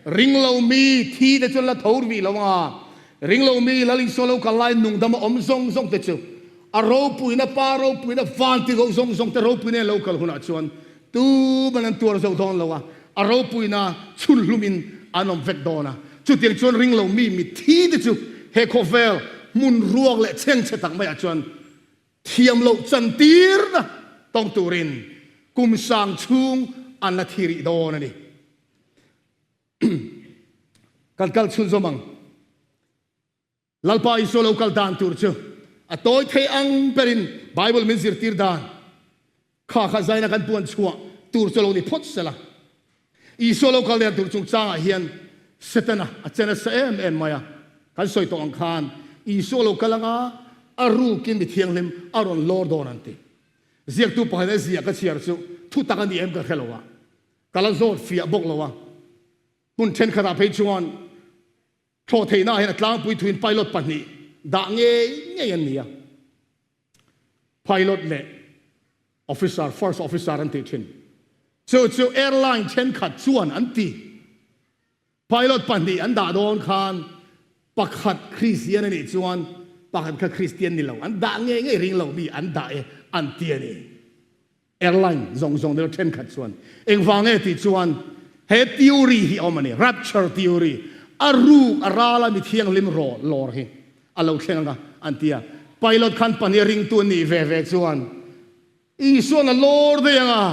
Ringlo mi thi te chuan la tho rih lo anga, ringlo mi Lal Isua lo kal lai nungdam a awm zawng zawng te chu a ropuina, Pa ropuina, van ti ko zawng zawng te ropuina in lo kal hunah chuan tuman an tuar zo dawn lo a, a ropuina chhun hlumin an awm vek dawn a. Chutiang chuan ringlo mi mitthi te chu he khawvel hmun ruak leh chhengchhe tak maiah chuan thiam loh chantirna tawng turin kum sang chhung an la thi rih dawn a ni. Kan kal chhunzawm ang. Lalpa Isua lo kal dan tur chu a tawi thei ang berin Bible min zirtir dan kha kha zaina kan puan chhuah tur chu lo ni phawt sela. Isua lo kal dan tur chungchangah hian Setana a che nasa em em mai a, kan sawi tawh ang khan Isua lo kal anga. A rukin mi thianghlim a rawn lawr dawn an ti. Ziaktu pakhat a ziah ka chhiar chu thu tak a ni em ka hre lo a, ka la zawt fiah bawk lo a. Hmun thenkhatah phei chuan thlawh theihnaah hian a tlangpui thuin pilot pahnih dah ngei ngei an ni a. Pilot leh officer, first officer an tih thin. Chu chu airline thenkhat chuan an ti. Pilot pahnih an dah dawn khan pakhat Kristian a nih chuan pakhat kha Kristian ni lo an dah ngei ngei ring lo mi an dah e an ti a ni. Airline zawng zawng deuh thenkhat chuan engvang nge tih chuan he theory hi a awm a ni, rapture theory, a ruk a ral a mi thianghlim raw lawr hi a lo thleng anga an ti a. Pilot khan pahnih a ringtu an nih ve ve chuan Isuan a lawr daih ang a,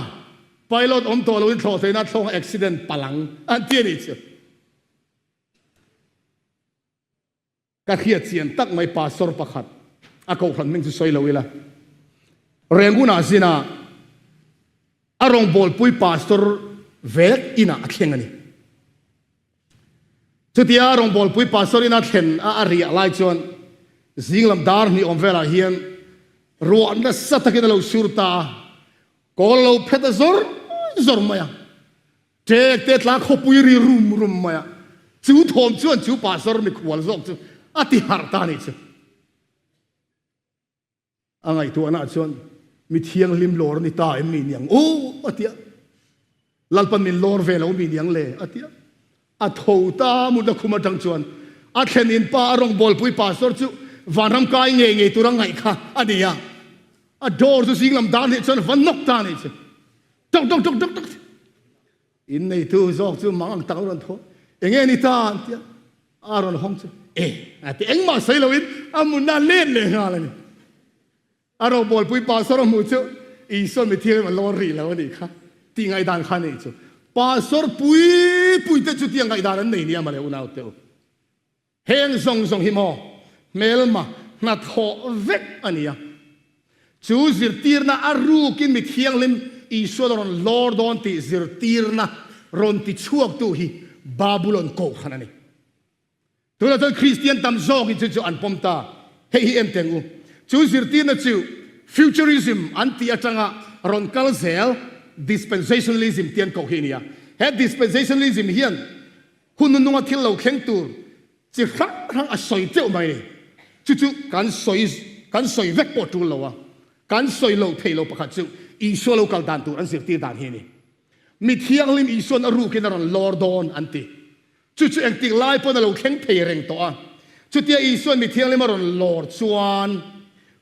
pilot awm tawh loin thlawh theihna thlawng accident palh ang an ti a nih chu. Ka hriat chian tak mai pastor pakhat a kohhran hming chu sawi lo ila, Rangoon-ah zina a rawngbawlpui pastor vek inah a thleng a ni. Chutia rawngbawlpui pastor ina thlen a a riah lai chuan zinglam dar hnih awm velah hian ruah nasa takin a lo sur ta a, kawl lo phet a zawr zawr mai a, ṭek te tla khawpui ri rum rum mai a, chu thawm chuan chu pastor mikhual zawk chu a ti harh ta a nih chu. A ngaihtuahna ah chuan mi thianghlim lawr a ni ta em mi niang aw a ti a, Lalpan min lawr ve lo mi niang le a ti a. A tho ta mutna khum atang chuan a thlen in pa a rawngbawlpui pastor chu vanram kai ngei ngei tur a ngaih kha a ni a. A door chu zinglam dan hleh chuan va nawk ta a nih chu. Tok tok tok tok tok. In neitu zawk chu mang ang tak a rawn tho. Enge ni ta an ti a. A rawn hawng chu e a ti engmah sawi loin a munna let leh nghal a ni. A robawlpui pastor a hmuh chu Isua mi thianghlim a lawr rih lo a nih kha tih ngaihdan kha a neih chu. Pastor pui pui te chu tiang ngaihdan an nei nia mawle unaute u. Heng zawng zawng hi maw hmelma hnathawh vek a ni a. Chu zirtirna a rukin mi thianghlim Isuan a rawn lawr dawn tih zirtirna rawn ti chhuaktu hi Babulon kohhran a ni. Tunah chuan Kristian tam zawkin chu chu an pawm ta. Hei hi en teng u. Chu zirtirna chu futurism an tih atanga rawn kal zel dispensationalism tih an koh hi a ni a. He dispensationalism hian Hun nununga thil lo thleng tur chi hrang hrang a sawi teuh mai ni. Chu chu kan sawi kan sawi vek pawh tul lo a, kan sawi lo thei lo pakhat chu Isua lo kal dan tur an zirtir dan hi a ni. Mi thianghlim Isua'n a rukin a rawn lawr dawn an ti. Chu chu engtik lai pawn a lo thleng thei reng tawh a. Chutia Isua'n mi thianghlim a rawn lawr chuan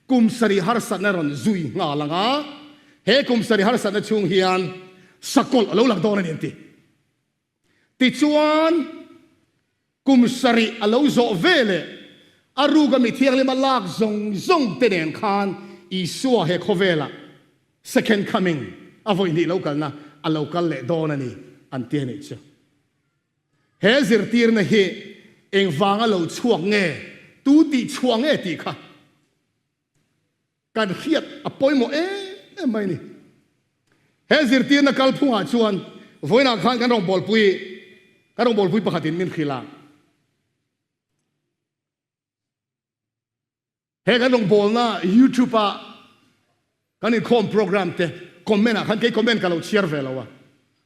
kum sarih harsatna rawn zui nghal ang a, he kum sarih harsatna chhung hian sakawlh a lo lang dawn a ni an ti. Tichuan, kum sarih a lo zawh ve leh a ruka mi thianghlim a lak zawng zawng te nen khan Isua he khawvelah Second Coming, a vawi hnih lo kalna, a lo kal leh dawn a ni an ti a nih chu. He zirtirna hi engvanga lo chhuak nge, tu tih chhuah nge tih kha Kan hriat a pawimawh em em mai a ni. He zirtirna kalphungah chuan vawiinah khan kan rawngbawlpui kan rawngbawlpui pakhatin min hrilh a. He kan rawngbawlna YouTube a kan inkhawm program te comment ah khan kei comment ka lo chhiar ve lo a.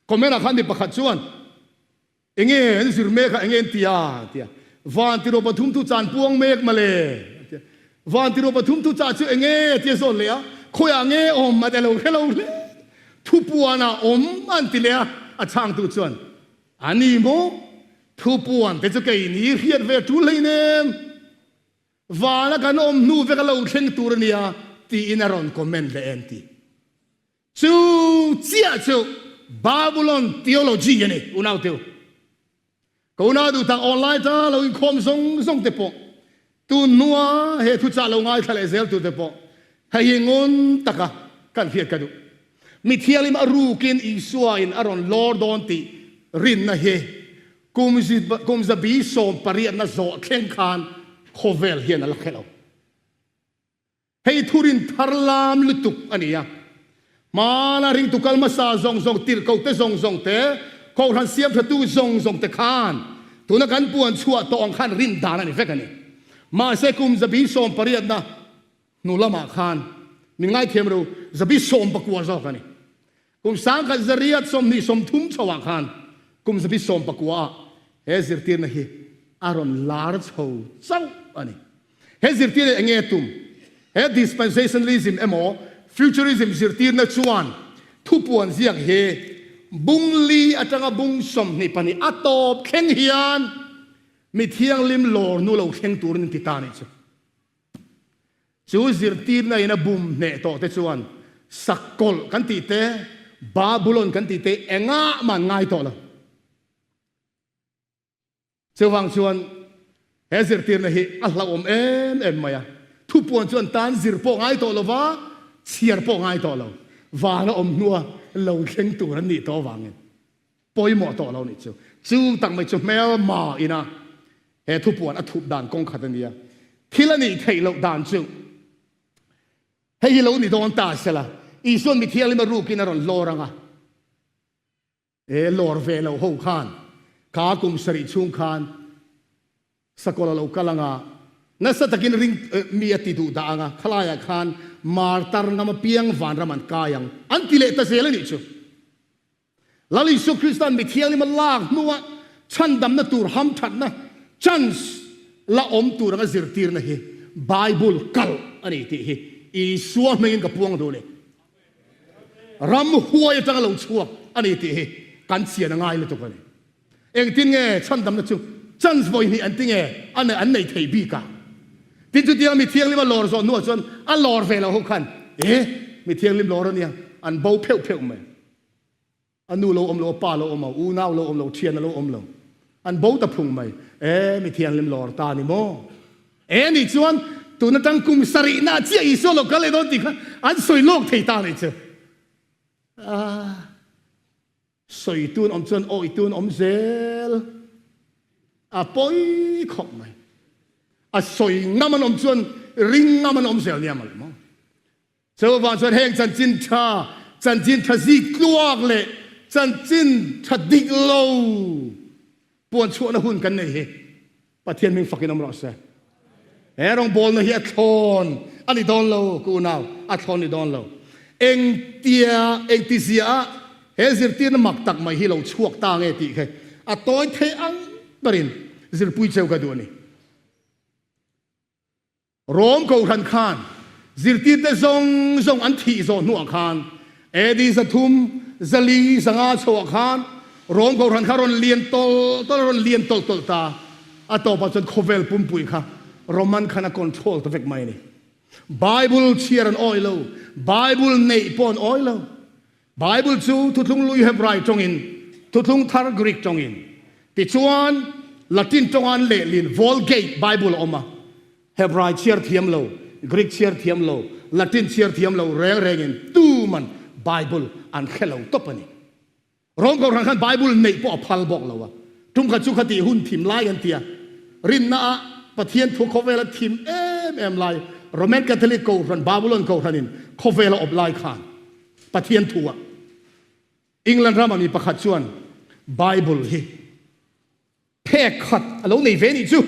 Comment ah khan mi pakhat chuan Enge an zir mek a, enge an ti a? A ti a. Van tiraw pathum thu chan puang mek male, a ti a. Van tiraw pathum thu chah chu enge? A ti a zawn leh a. Khawiah nge awm? A ti a lo hre lo hle. Thupuanah awm an ti leh a. A chhangtu chuan, A ni maw? Thupuan te chu kei ni hriat ve tul hleinem. Vana kan awm hnu vek a lo thleng tur a nia, tiin a rawn comment leh en ti. Chu chiah chu Babulon theology a ni, unau teu. Ka unau duh tak online ta lo inkhawm zawng zawng te pawh, tun hnua he thuchah lo ngaithla leh zel tur te pawh, hei hi ngun taka kan hriat ka duh. Mi thianghlim a rukin Isua in a rawn lawr dawn tih rinna hi kum kum zabi sawm pariatna zawh thleng khan khawvel hian a la hre lo. Hei thurin thar lam lutuk a ni a. Hmana ringtu kal hmasa zawng zawng, tirhkohte zawng zawng te, kohhran siamthatu zawng zawng te khan tuna kan puan chhuah tawh ang khan rin dan a ni vek a ni. Mahse kum zabi sawm pariatna. Hnu lamah khan min ngaithiam ru, zabi 19 zawk a ni. Kum 1830 chhoah khan kum zabi 19 ah he zirtirna hi a rawn lar chho chauh a ni. He zirtirna eng nge tum? He dispensationalism emaw futurism zirtirna chuan thupuan ziak hi bung li atanga bung 22 a tawp thleng hian mi thianghlim lawr nu lo thleng turin an ti ta a nih chu. Chu zirtirna in a bum hneh tawh te chuan Sakawlh kan tih te, Babulon kan tih te engah mah an ngai tawh lo. Chuvang chuan he zirtirna hi a hlauhawm em em mai a, thupuan chu an tan zir pawh ngai tawh lo va, chhiar pawh ngai tawh lo, vana awm hnua lo thleng tur an nih tawh avangin pawimawh tawh lo nih chu. Chu tak mai chu hmelma ina he thupuan a thup dan kawng khat a nia. Thil a nih theih loh dan chu hei hi lo ni dawn ta sela, Isuan mi thianghlim a rukin a rawn lawr ang a. He lawr ve lo ho khan kha kum sarih chhung khan sakawlh a lo kal ang a, nasa takin ring mi a ti duh dah ang a, khalaiah khan martar ngam apiang vanram an kai ang an ti leh ta zel a nih chu. Lal Isua Krista'n mi thianghlim a lak hnua chhandamna tur hamthatna, chance, la awm tur anga zirtirna hi Bible kalh a ni tih hi Isua hmingin ka puang duh a ni. Ramhuai atanga lo chhuak a ni tih hi kan chian a ngai lutuk a ni. Engtin nge chhandamna chu chance vawi hnih an ti nge a nei an nei thei bik a? Tin chutianga mi thianghlim a lawr zawh hnuah chuan a lawr ve lo ho khan e mi thianghlim lawr a nia an bo pheuh pheuh mai. A nu lo awm lo, a pa lo awm lo, unau lo awm lo, thian a lo awm lo. An bo ta phung mai. E mi thianghlim lawr ta a ni maw? E nih chuan tun atang kum sarihna chiah Isua lo kal leh dawn tih kha an sawi lawk thei ta nih chu. Ah, sawi tun awm chuan awi tun awm zel. A pawi khawp mai. A sawi ngam an awm chuan ring ngam an awm zel nia mawle maw. Chuvang chuan heng chanchin tha, chanchin tha zik tluak leh chanchin tha dik lo puan chhuahna hun kan nei hi Pathian hming fakin awm rawh se. He rawngbawlna hi a thlawn a ni dawn lo, ka unau, a thlawn ni dawn lo. Engtia, engtizia ah he zirtirna mak tak mai hi lo chhuak ta nge tih kha a tawi thei ang berin zirpui cheu ka duh a ni. Rom Kohhran khan zirtirte zawng zawng an thih zawh hnuah khan AD 300, 400, 500 chhoah khan Rom Kohhran kha rawn lian tawlh tawlh a rawn lian tawlh tawlh ta. A tawpah chuan khawvel pumpui kha Roman khan a control ta vek mai a ni. Bible chhiar an awih lo, Bible neih pawh an awih lo. Bible chu Thuthlung Hlui Hebrai tawngin, Thuthlung Thar Greek tawngin, tichuan Latin tawnga an lehlin Vulgate Bible a awm a. Hebrai chhiar thiam lo, Greek chhiar thiam lo, Latin chhiar thiam lo reng rengin tuman Bible an hre lo tawp a ni. Rom Kohhran khan Bible neih pawh a phal bawk lo a. Tum khat chu khatih hun thim lai an ti a. Rinna ah Pathian thu khawvela thim em em lai Roman Catholic Kohhran, Babylon Kohhranin khawvela awp lai khan Pathian thu ah England rama mi pakhat chuan Bible hi phek khat a lo nei ve nih chu.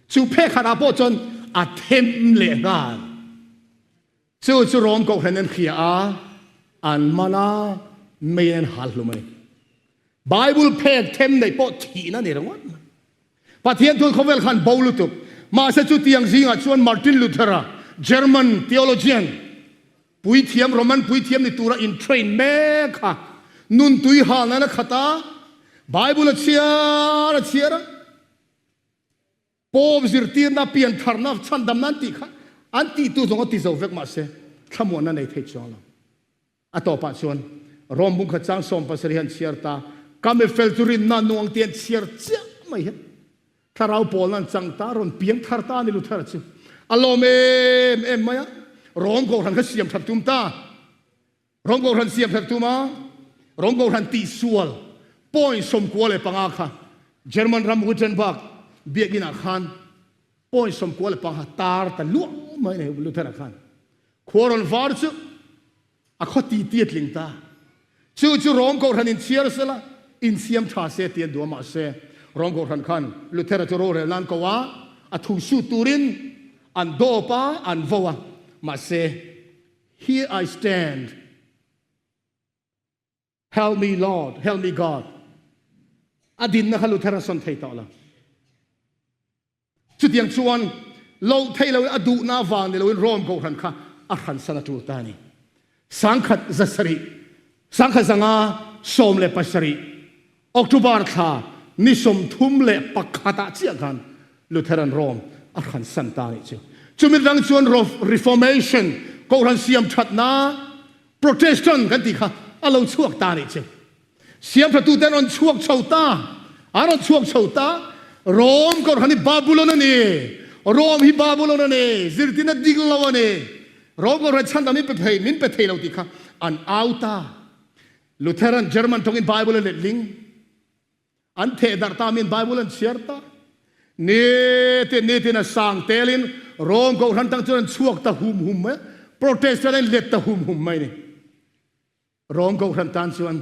Chu phek khat ah pawh chuan a them leh nghal. Chu chu Rom Kohhran an hria a, an man a, mei an hal hlum a ni. Bible phek them neih pawh thihna ni ringawt mai. Pathian thul khawvel khan bo lutuk. Mahse chutiang zingah chuan Martin Luther-a, German theologian, puithiam, Roman puithiam ni tura in train mek kha nun tui hal nan a khat a, Bible a chhiar a chhiar a, Pope zirtirna, piantharna, chhandamna an tih kha an tihtu zawng a ti zo vek mahse thlamuanna nei thei chuang lo. A tawpah chuan Rom bung khat chang 17 an chhiar ta, ka mi fel chu rinna nuang tih an chhiar chiah mai hian thlarau pawlna an chang ta, rawn piang thar ta a ni Luther chu. A lawm em em mai a, Rom Kohhran kha siam that tum ta. Rom Kohhran siam that tum a, Rom Kohhran tihsual point 95 kha German ram Wittenberg biakinah khan point 95 kha tar ta luah mai a ni Luther-a khan. Khua rawn var chu a khaw titi a tling ta. Chu chu Rom Kohhran inchhiar sela, insiam tha se tih an duh a, mahse Rom Kohhran khan Luther-a chu rorel nan ko a, a thu sut turin. An dawp a, an vo a, mahse, Here I stand, help me Lord, help me God. A dinna kha Luther a sawn thei tawh lo. Chutiang chuan loh theih loin a duhna avang ni loin Rome kohhran kha a hransan a tul ta a ni. 1700, 1517, October thla ni 31 ah chiah khan Lutheran Rome a hransan ta a nih chu. Chumi dang chuan Reformation, kohhran siam thatna, Protestant kan tih kha a lo chhuak ta a nih chu. Siamthatute an rawn chhuak chho ta, an rawn chhuak chho ta. Rome kohhran hi Babulon a ni, Rome hi Babulon a ni, zirtirna dik lo a ni. Rome kohhran chhandam min pe thei, min pe thei lo tih kha an au ta. Lutheran German tawngin Bible a letling. An theh darh ta min Bible an chhiar ta. Nitin nitin a sang telin Rome kohhran tang chuan an chhuak ta hum hum mai a, Protestant an let ta hum hum mai a ni. Rom Kohhran tan chuan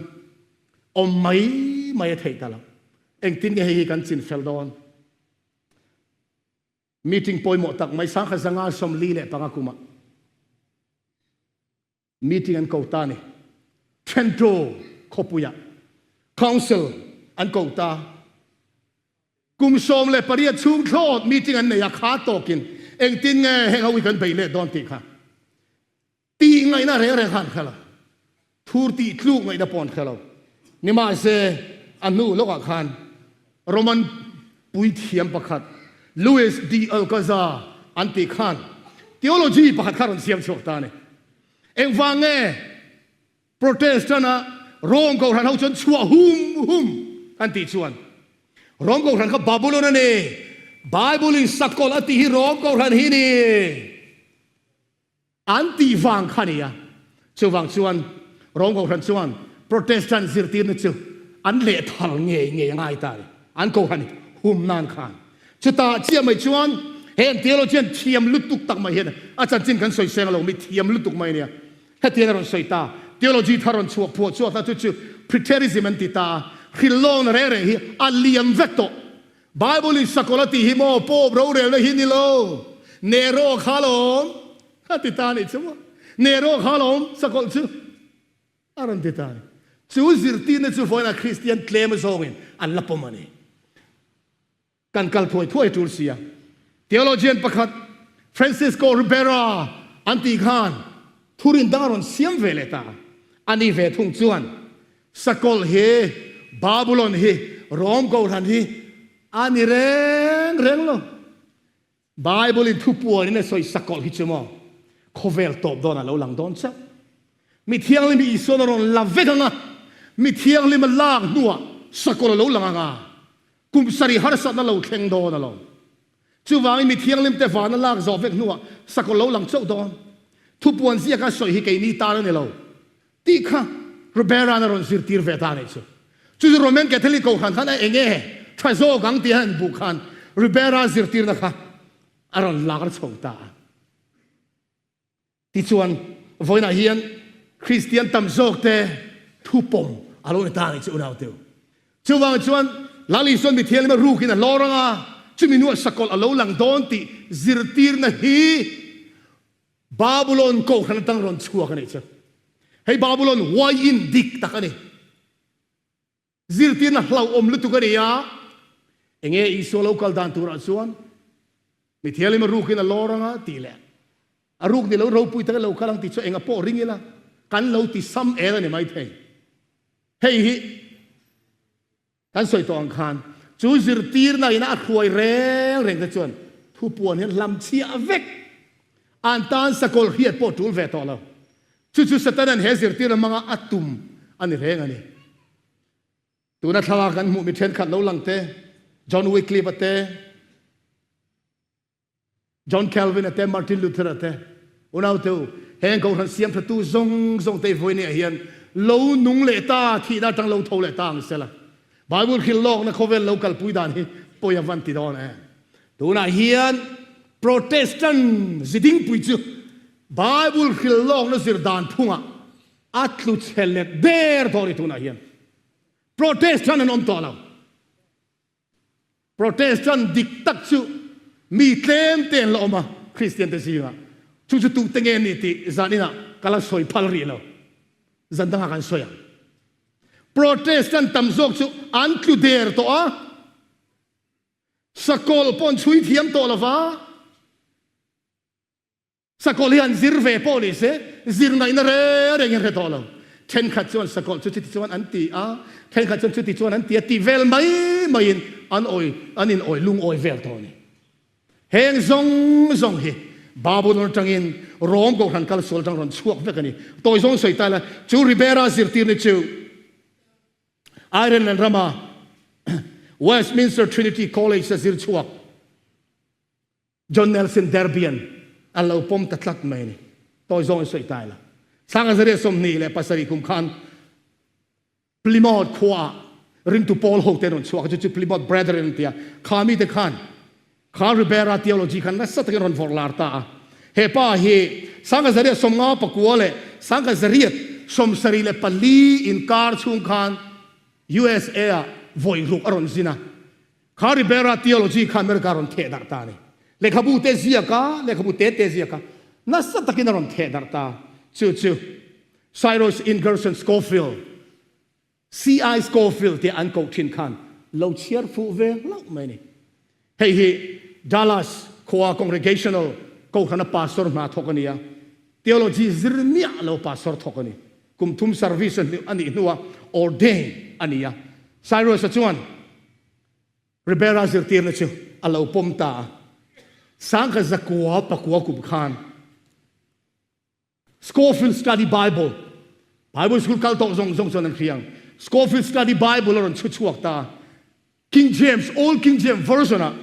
awm mai mai a theih ta lo. Engtin nge hei hi kan chin fel dawn? Meeting pawimawh tak mai 1945 kumah meeting an ko ta a ni. Trento khawpuiah council an ko ta. Kum 18 chhung thlawt meeting an nei a, kha tawkin engtin nge heng ho hi kan beih leh dawn tih kha Tih ngaihna reng reng kha an hre lo. Thur tih tluk ngaihna pawh an hre lo. Nimahse, a hnu lawkah khan Roman puithiam pakhat Louis de Alcazar an tih khan theology pakhat kha a rawn siam chhuak ta a ni. Engvang nge Protestant-a Rome Kohhran ho chuan chhuah hum hum an tih chuan Rome Kohhran kha Babylon a ni, Bible-in sakawlh a tih hi Rome Kohhran hi ni. An tih vang kha nia. Chuvang chuan Rome Kohhran chuan Protestant zirtirna chu an lehthal ngei ngei a ngai ta a ni. An Kohhran hum nan khan. Chutah chiah mai chuan he an theologian thiam lutuk tak mai hian a chanchin kan sawi seng lo, mi thiam lutuk mai a nia. Hetiang a rawn sawi ta. Theology thar rawn chhuah phuah chhuak ta chu chu Preterism an ti ta a. Hrilhlawkna reng reng hi a liam vek tawh. Bible in sakawlh a tih hi maw Pope rorelna hi ni lo, Nero kha lawm a ti ta anih chu maw, Nero kha lawm sakawlh chu a rawn ti ta a ni. Chu zirtirna chu vawiinah Kristian tlem zawngin an la pawm a ni. Kan kal thuai thuai tul sia. Theologian pakhat Francisco Ribera an tih khan thurin dang a rawn siam ve leh ta a. Ani ve thung chuan Sakawlh hi Babulon hi Rom Kohhran hi a ni reng reng lo. Bible in thupuan in a sawi sakawlh hi chu maw khawvel tawp dawn a lo lang dawn chauh. Mi thianghlim hi Isuan a rawn la vek ang a, mi thianghlim a lak hnuah sakawlh a lo lang ang a, kum sarih harsatna lo thleng dawn a lo. Chuvangin mi thianghlim te vana lak zawh vek hnuah sakawlh lo lang chauh dawn. Thupuan ziaka sawi hi keini tan a ni lo. Tih kha Ribera-a'n a rawn zirtir ve ta a nih chu. Chu chu Roman Catholic Kohhran khan a eng e tha zawk ang tih a han buh khan Ribera zirtirna kha a rawn lar chho ta a. Tichuan, vawiinah hian Kristian tam zawk te thu pawm a lo ni ta a nih chu unauteu. Chuvang chuan Lal Isuan mi thianghlim a rukin a hlawr ang a, chumi hnuah sakawlh a lo lang dawn tih zirtirna hi Babulon Kohhran atang rawn chhuak a nih chu. Hei Babulon uaiin dik tak a ni. Zirtirna hlauhawm lutuk a ni a. Enge Isua lo kal dan turah chuan mi thianghlim a rukin a lawr anga tih leh a ruk ni lo ropui taka lo kal ang tih chu enga pawh ring ila kan lo ti sam el a ni maithei. Hei hi Kan sawi tawh ang khan chu zirtirna ina a hruai reng reng te chuan thupuan hian hlam chhiah vek an tan sakawlh hriat pawh tul ve tawh lo. Chu chu Satanan he zirtirna hmanga a tum a ni reng a ni. Tuna thlalak kan hmuh mi thenkhat lo lang te, John Wycliffe a te, John Calvin a te, Martin Luther a te, unaute u, heng Kohhran siamthatu zawng zawng te vawiin ah hian lo nung leh ta, thihna atang lo tho leh ta ang sela. Bible hrilh lawkna khawvel lo kalpui dan hi pawi a van ti dawn em? Tunah hian Protestant zidingpui chu Bible hrilh lawkna zir dan phungah a tlu chhe let der dawn i tunah hian. Protestant an awm tawh lo. Protestant dik tak chu mi tlem te an la awm a. Kristian te zingah. Chu chu tute nge ni tih zaninah ka la sawi phal rih lo. Zan dangah kan sawi ang. Protestant tam zawk chu an tlu der tawh a, sakawlh pawh an chhui thiam tawh lo va. Sakawlh hi an zir ve pawh ni se, zir ngaihna reng rengin hre tawh lo. Thenkhat chuan sakawlh chu chuti chuan an ti a, thenkhat chuan chuti chuan an ti a tih vel mai maiin an awi, an in awi lungawi vel tawh a ni. Heng zawng zawng hi Babulon atangin Rom Kohhran kal sual atang rawn chhuak vek a ni. Tawi zawng sawi ta ila, chu Ribera zirtirna chu Ireland rama Westminster Trinity College a zir chhuak John Nelson Derby-a'n a lo pawm ta tlat mai a ni. Tawi zawng sawi ta ila, Sangazariah 27 kum khan Plymouth khuaah ringtu pawl hote an rawn chhuak a, chu chu Plymouth Brethren an ti a. Kha mite khan kha Ribera theology khan nasa takin rawn vawrh lar ta a. He pa hi Sangazariah 59 leh Sangazariah 74 inkar chhung khan USA-ah vawi ruk a rawn zin a. Kha Ribera theology kha America a rawn theh darh ta a ni. Lehkhabu te ziak a, lehkhabu te te ziak a, nasa takin a rawn theh darh ta. Chu chu Cyrus Ingerson Scofield, C.I. Scofield tia an koh thin khan lo chhiar fuh ve hlauh mai a ni. Hei hi Dallas khua Congregational Kohhrana pastor hna thawk a ni a, theology zir miah lo pastor thawk a ni. Kum thum service a nih hnuah ordain a ni a. Cyrus-a chuan Ribera zirtirna chu a lo pawm ta a. Sangkhat zakua pakua kum khan Scofield Study Bible, Bible School kal tawh zawng zawng chuan an hria ang, Scofield Study Bible a rawn chhu chhuak ta a. King James, Old King James Version-ah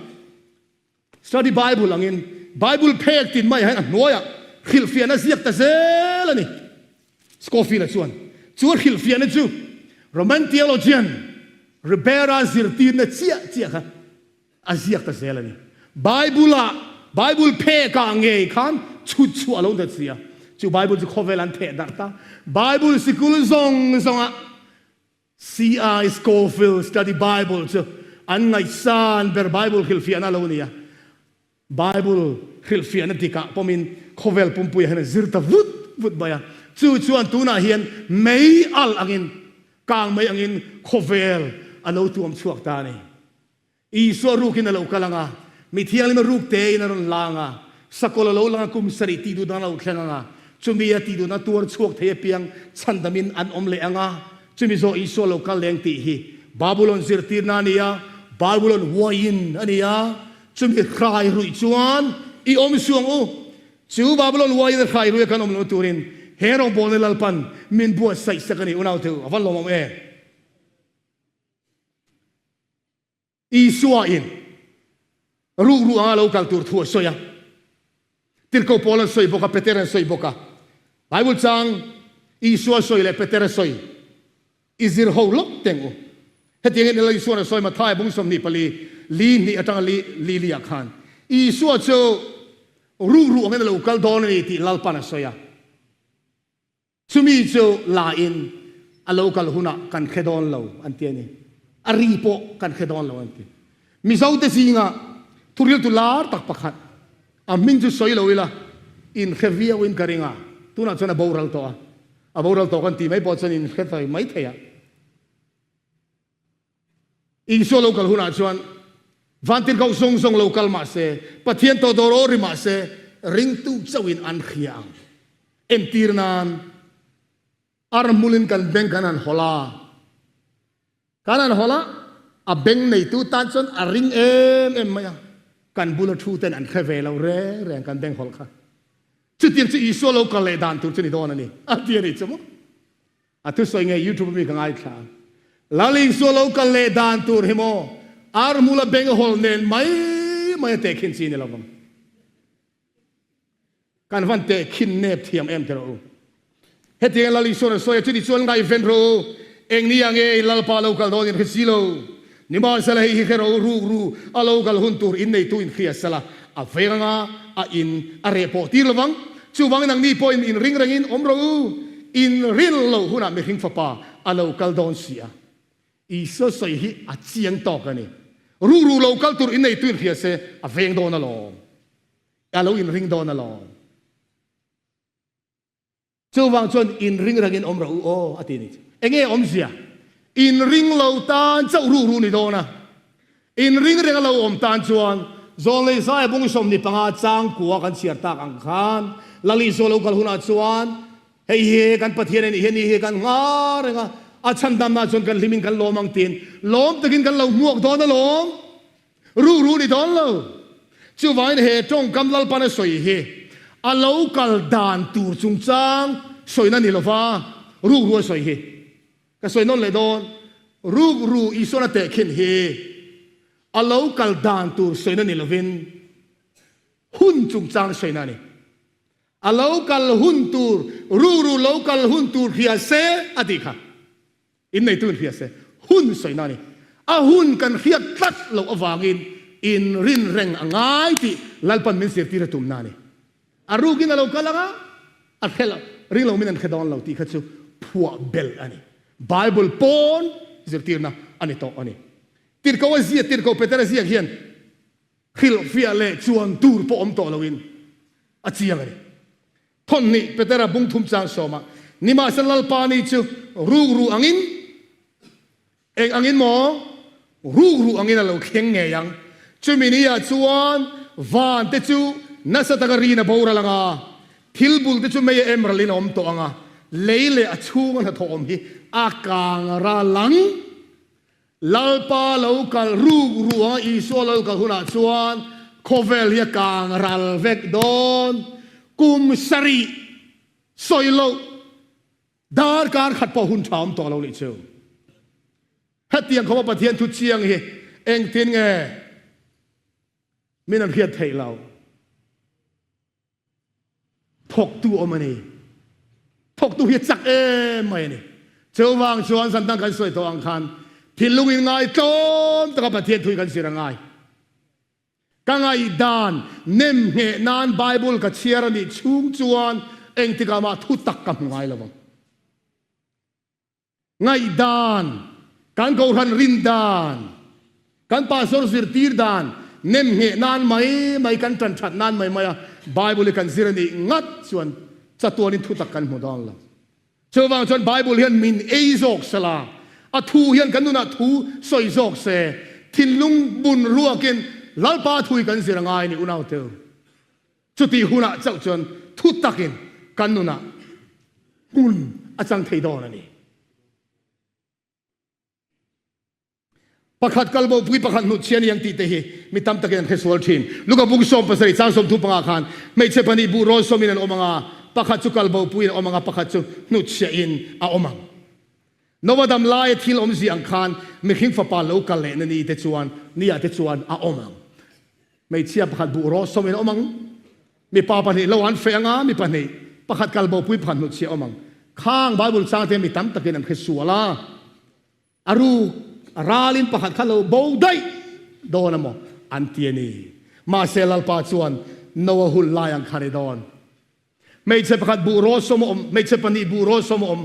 Study Bible angin Bible phek tin mai ah hian a hnuaiah hrilhfiahna ziak ta zel a ni. Scofield-a chuan chu a hrilhfiahna chu Roman theologian Ribera zirtirna chiah chiah kha A ziak ta zel a ni. Bible-ah, Bible phekah ngei khan chhut chhuah a lo ni ta si a. Chu Bible chu khawvel an theh darh ta. Bible sikul zawng zawngah C.I. Scofield Study Bible chu an ngaihsan ber Bible hrilhfiahna a lo ni a. Bible hrilhfiahna dikah pawmin khawvel pumpuiah hian a zir ta vut vut mai a. Chu chuan tunah hian mei al angin, kang mei angin khawvel a lo tuam chhuak ta a ni. Isua rukin a lo kal ang a, mi thianghlim a ruk tein a rawn lang a, sakawlh a lo lang a, kum sarih tih duhna a lo thleng ang a, chumi a tih duhna tuar chhuak thei apiang chhandamin an awm leh ang a, chumi zawh Isua lo kal leng tih hi Babulon zirtirna a ni a, Babulon uaiin a ni a, chumi hrai ruih chuan i awm suh ang u. Chu Babulon uaiin a hrai ruih a kan awm lohna turin he rawngbawlna Lalpan min buatsaih sak a ni. Unaute u, a van lawmawm em? Isua in rukru anga lo kal tur thu a sawi a, Tirhkoh Paul an sawi bawk a, Peter an sawi bawk a. Bible chang Isua sawi leh Peter a sawi i zir ho lawk teng u. Hetiangin Lal Isua'n a sawi Mathaia bung 24 li hnih atanga li li li ah khan Isua chu rukru angin a lo kal dawn a ni tih Lalpan a sawi a. Chumi chu la in a lo kal hunah kan hre dawn lo an ti a ni. A ri pawh kan hre dawn lo an ti. Mizote zinga thuriltu lar tak pakhat, a hming chu sawi lo ila in hre viau in ka ring a, tunah chuan a boral tawh a, a boral tawh kan tih mai pawh chuan in hre thei mai thei a. Isua lo kal hunah chuan vantirhkoh zawng zawng lo kal mah se, Pathian tawdawr aw ri mah se, ringtu chauhin an hria ang. Entir nan, ar hmulin kan beng kan han hawlh a, kan han hawlh a, a beng neitu tan chuan a ring em em mai a, kan bula thu ten an hre ve lo reng reng kan beng hawlh kha. Chutiang chu Isua lo kal leh dan tur chu ni dawn a ni, a ti a nih chu maw? A thusawi nge YouTube mi ka ngaithla. Lal Isua lo kal leh dan tur hi maw ar hmula beng hawl nen mai mai a tehkhin chi ni lovang. Kan van tehkhin nep thiam em teh rawh u. Hetiang Lal Isua'n a sawi a, chuti chuan ngaihven rawh u, eng ni ang nge Lalpa lo kal dawn in hre si lo. Nimahsela hei hi hre rawh u, ruk ru a lo kal hun tur in neitu in hria sela, a veng anga a in a reh pawh tir lovang. Chuvangin nangni pawhin in ring rengin awm rawh u, in rin loh hunah mihring fapa a lo kal dawn si a. Isua sawi hi a chiang tawk a ni. Rukru lo kal tur in neitu in hria se a veng dawn alawm. A lo inring dawn alawm. Chuvang chuan inring rengin awm rawh u aw a ti a ni. Enge awmzia? Inring lo tan chauh ruh ruh ni dawn a. Inring reng a lo awm tan chuan Zawnlei Zaia bung 25 chang kua kan chhiar tak ang khan Lali Isua lo kal hunah chuan hei hi kan Pathian a nih hi a ni hi kan nghah reng a, a chhandamna chuan kan hlimin kan lawm ang tiin lawm takin kan lo hmuak dawn alawm. Ruh ruh ni dawn lo. Chuvangin he tawngkam Lalpan a sawi hi a lo kal dan tur chungchang sawina ni lova ruk ruh a sawi hi ka sawi nawn leh dawn. Ruk ruh Isuan a tehkhin hi a lo kal dan tur sawina ni lovin hun chungchang sawina a ni. A lo kal hun tur, ruk ruh lo kal hun tur hria se a tih kha. Inneitu in hria se, hun sawina a ni. A hun kan hriat tlat loh avangin inrin reng a ngai tih Lalpan min zirtir a tumna a ni. A rukin a lo kal ang a, a hre lo, ring lo min an hre dawn lo tih kha chu phuah belh a ni. Bible pawn zirtirna a ni tawh a ni. Tirhkoh a ziak, Tirhkoh Petera ziak hian hrilhfiah leh chuan tur pawh awm tawh loin a chiang a ni. Thawnhnih Petera bung thum chang sawmah, Nimahsela Lalpa ni chu rukru angin, eng angin maw? Rukru angin a lo thleng ngei ang. Chumi ni ah chuan van te chu nasa taka rin a boral ang a, thil bul te chu mei a em ralin a awm tawh ang a, lei leh a chhunga hnathawh awm hi a kang ral ang. Lalpa lo kal ruk ruanga Isua lo kal hunah chuan khawvel hi a kang ral vek dawn. Kum sarih sawi loh darkar khat pawh hun tha awm tawh lo nih chu. Hetiang khawpa Pathian thu chiang hi engtin nge min an hriat theih loh? Thawktu awm a ni. Thawktu hi a chak em mai a ni. Chuvang chuan zan dang kan sawi tawh ang khan thinlung in ngai tlawm taka Pathian thu hi kan zir a ngai. Ka ngaihdan nem ngheh nan Bible ka chhiar a nih chhung chuan engtikah mah thu tak ka hmu ngai lo vang. Ngaihdan, kan kohhran rin dan, kan pastor zirtir dan nem ngheh nan mai mai, kan tan that nan mai mai a Bible hi kan zir a nih ngat chuan chatuanin thutak kan hmu dawn lo. Chuvang chuan Bible hian min ei zawk se la, a thu hian kan nunah thu sawi zawk se, thinlung bun ruakin Lalpa thu hi kan zir a ngai a ni unauteu. Chutih hunah chauh chuan thu takin kan nunah hmun a chang thei dawn a ni. Pakhat kal bopui pakhat hnutchhia ni ang tih te hi mi tam takin an hre sual thin. Luka bung 17 chang 35 khan hmeichhe pahnih buh rawl sawmin an awm ang a, pakhat chu kal bopuiin a awm ang a, pakhat chu hnutchhiahin a awm ang. Noah dam laia thil awmzia ang khan mihring fapa lo kal lehna ni te chuan ni ah te chuan a awm ang. Hmeichhia pakhat buh rawh sawmin a awm ang. Mipa pahnih lo an feh ang a, mi pahnih, pakhat kal bopui pakhat hnutchhiah a awm ang. Khang Bible chang te mi tam takin an hre sual a, a ruk a ralin pakhat kha lo bo daih dawn a maw an ti a ni. Mahse Lalpa chuan Noah hun lai ang kha ni dawn. Hmeichhe pakhat buh rawl sawm a awm, hmeichhe pahnih buh rawl sawm a awm,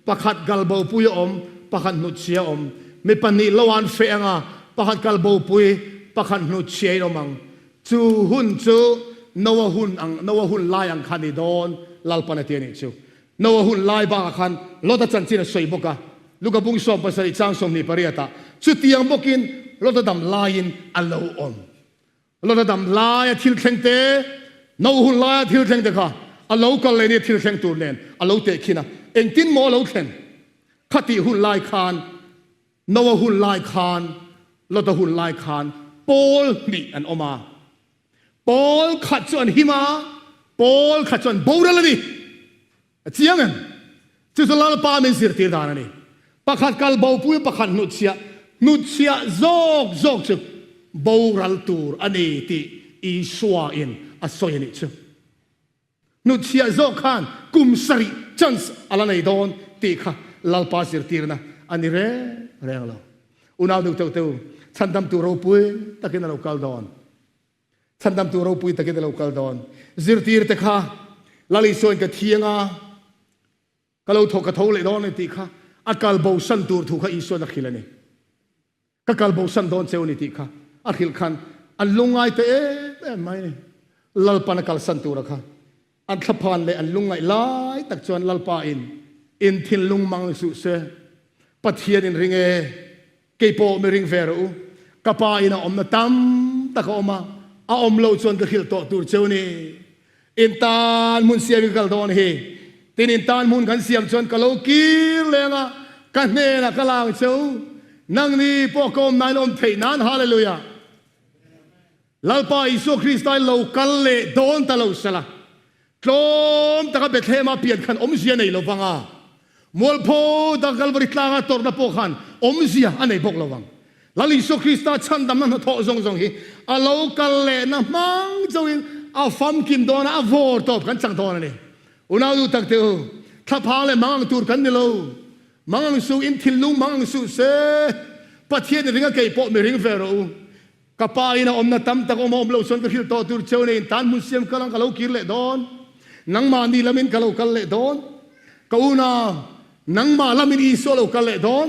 pakhat kal bopui a awm, pakhat hnutchhia a awm. Mi pahnih lo an feh ang a, pakhat kal bopui, pakhat hnutchhia in awm ang. Chu hun chu Noa hun ang, Noa hun lai ang kha ni dawn, Lalpan a ti a nih chu. Noa hun lai bakah khan Lota chanchin a sawi bawk a, Luka bung 17 chang 28 ah, chutiang bawkin Lota dam laiin a lo awm. Lota dam laia thil thleng te, no hun laia thil thleng te kha a lo kal leh nia thil thleng tur nen a lo teh khin a. Engtin maw a lo thlen? Khatih hun lai khan, Noa hun lai khan, Lota hun lai khan pawl hnih an awm a. Pawl khat chu an him a, pawl khat chu an boral a ni. A chiang em? Chu chu Lalpa min zirtir dan a ni. Pakhat kal bopui pakhat hnutchhiah, hnutchhiah zawk zawk chu boral tur a ni tih Isua in a sawi a nih chu. Hnutchhiah zawk khan kum sarih chance a la nei dawn tih kha Lalpa zirtirna a ni reng reng lo. Unau nu teuh teuh, chhandamtu ropui takin a lo kal dawn. Chhandamtu ropui takin a lo kal dawn. Zirtirte kha Lal Isuain ka thiang a, ka lo thaw ka tho leh dawn a ni tih kha a kal bosan tur thu kha Isuain a hrilh a ni. Ka kal bosan dawn cheu a ni tih kha a hrilh khan an lungngai ta em em mai a ni. Lalpan a kalsan tura kha an thlaphan leh an lungngaih lai tak chuan Lalpa in in thinlung mang suh se, Pathian in ring e, kei pawh mi ring ve rawh u, ka pa in a awmna tam tak a awm a, a awm loh chuan ka hrilh tawh tur cheu ni. In tan hmun siam in ka kal dawn hi, tin in tan hmun kan siam chuan ka lo kir leng a, ka hnenah ka lang cheu, nangni pawh ka awm nain awm theih nan, Hallelujah. Lalpa Isua Krista in lo kal leh dawn ta lo sela, tlawm taka Bethlehema pian khan awmzia nei lo vang a, mualpho taka Kalvari tlanga tawrhna pawh khan awmzia a nei bawk lo vang. Lal Isua Krista chhandamna hnathawh zawng zawng hi a lo kal lehna hmang chauhin a famkim dawn a, a vawr tawp kan chang dawn a ni. Unau duh tak teh u, thlaphang leh mangang tur kan ni lo. Mangang suh in thinlung mangang suh se, Pathian i ring a kei pawh mi ring ve rawh u. Ka pa in a awmna tam tak awm a awm loh chuan ka hrilh tawh tur cheu nei in tan hmun siam kal ang ka lo kir leh dawn. Nangmah ni lamin ka lo kal leh dawn. Ka unau, nangmah lamin Isua lo kal leh dawn.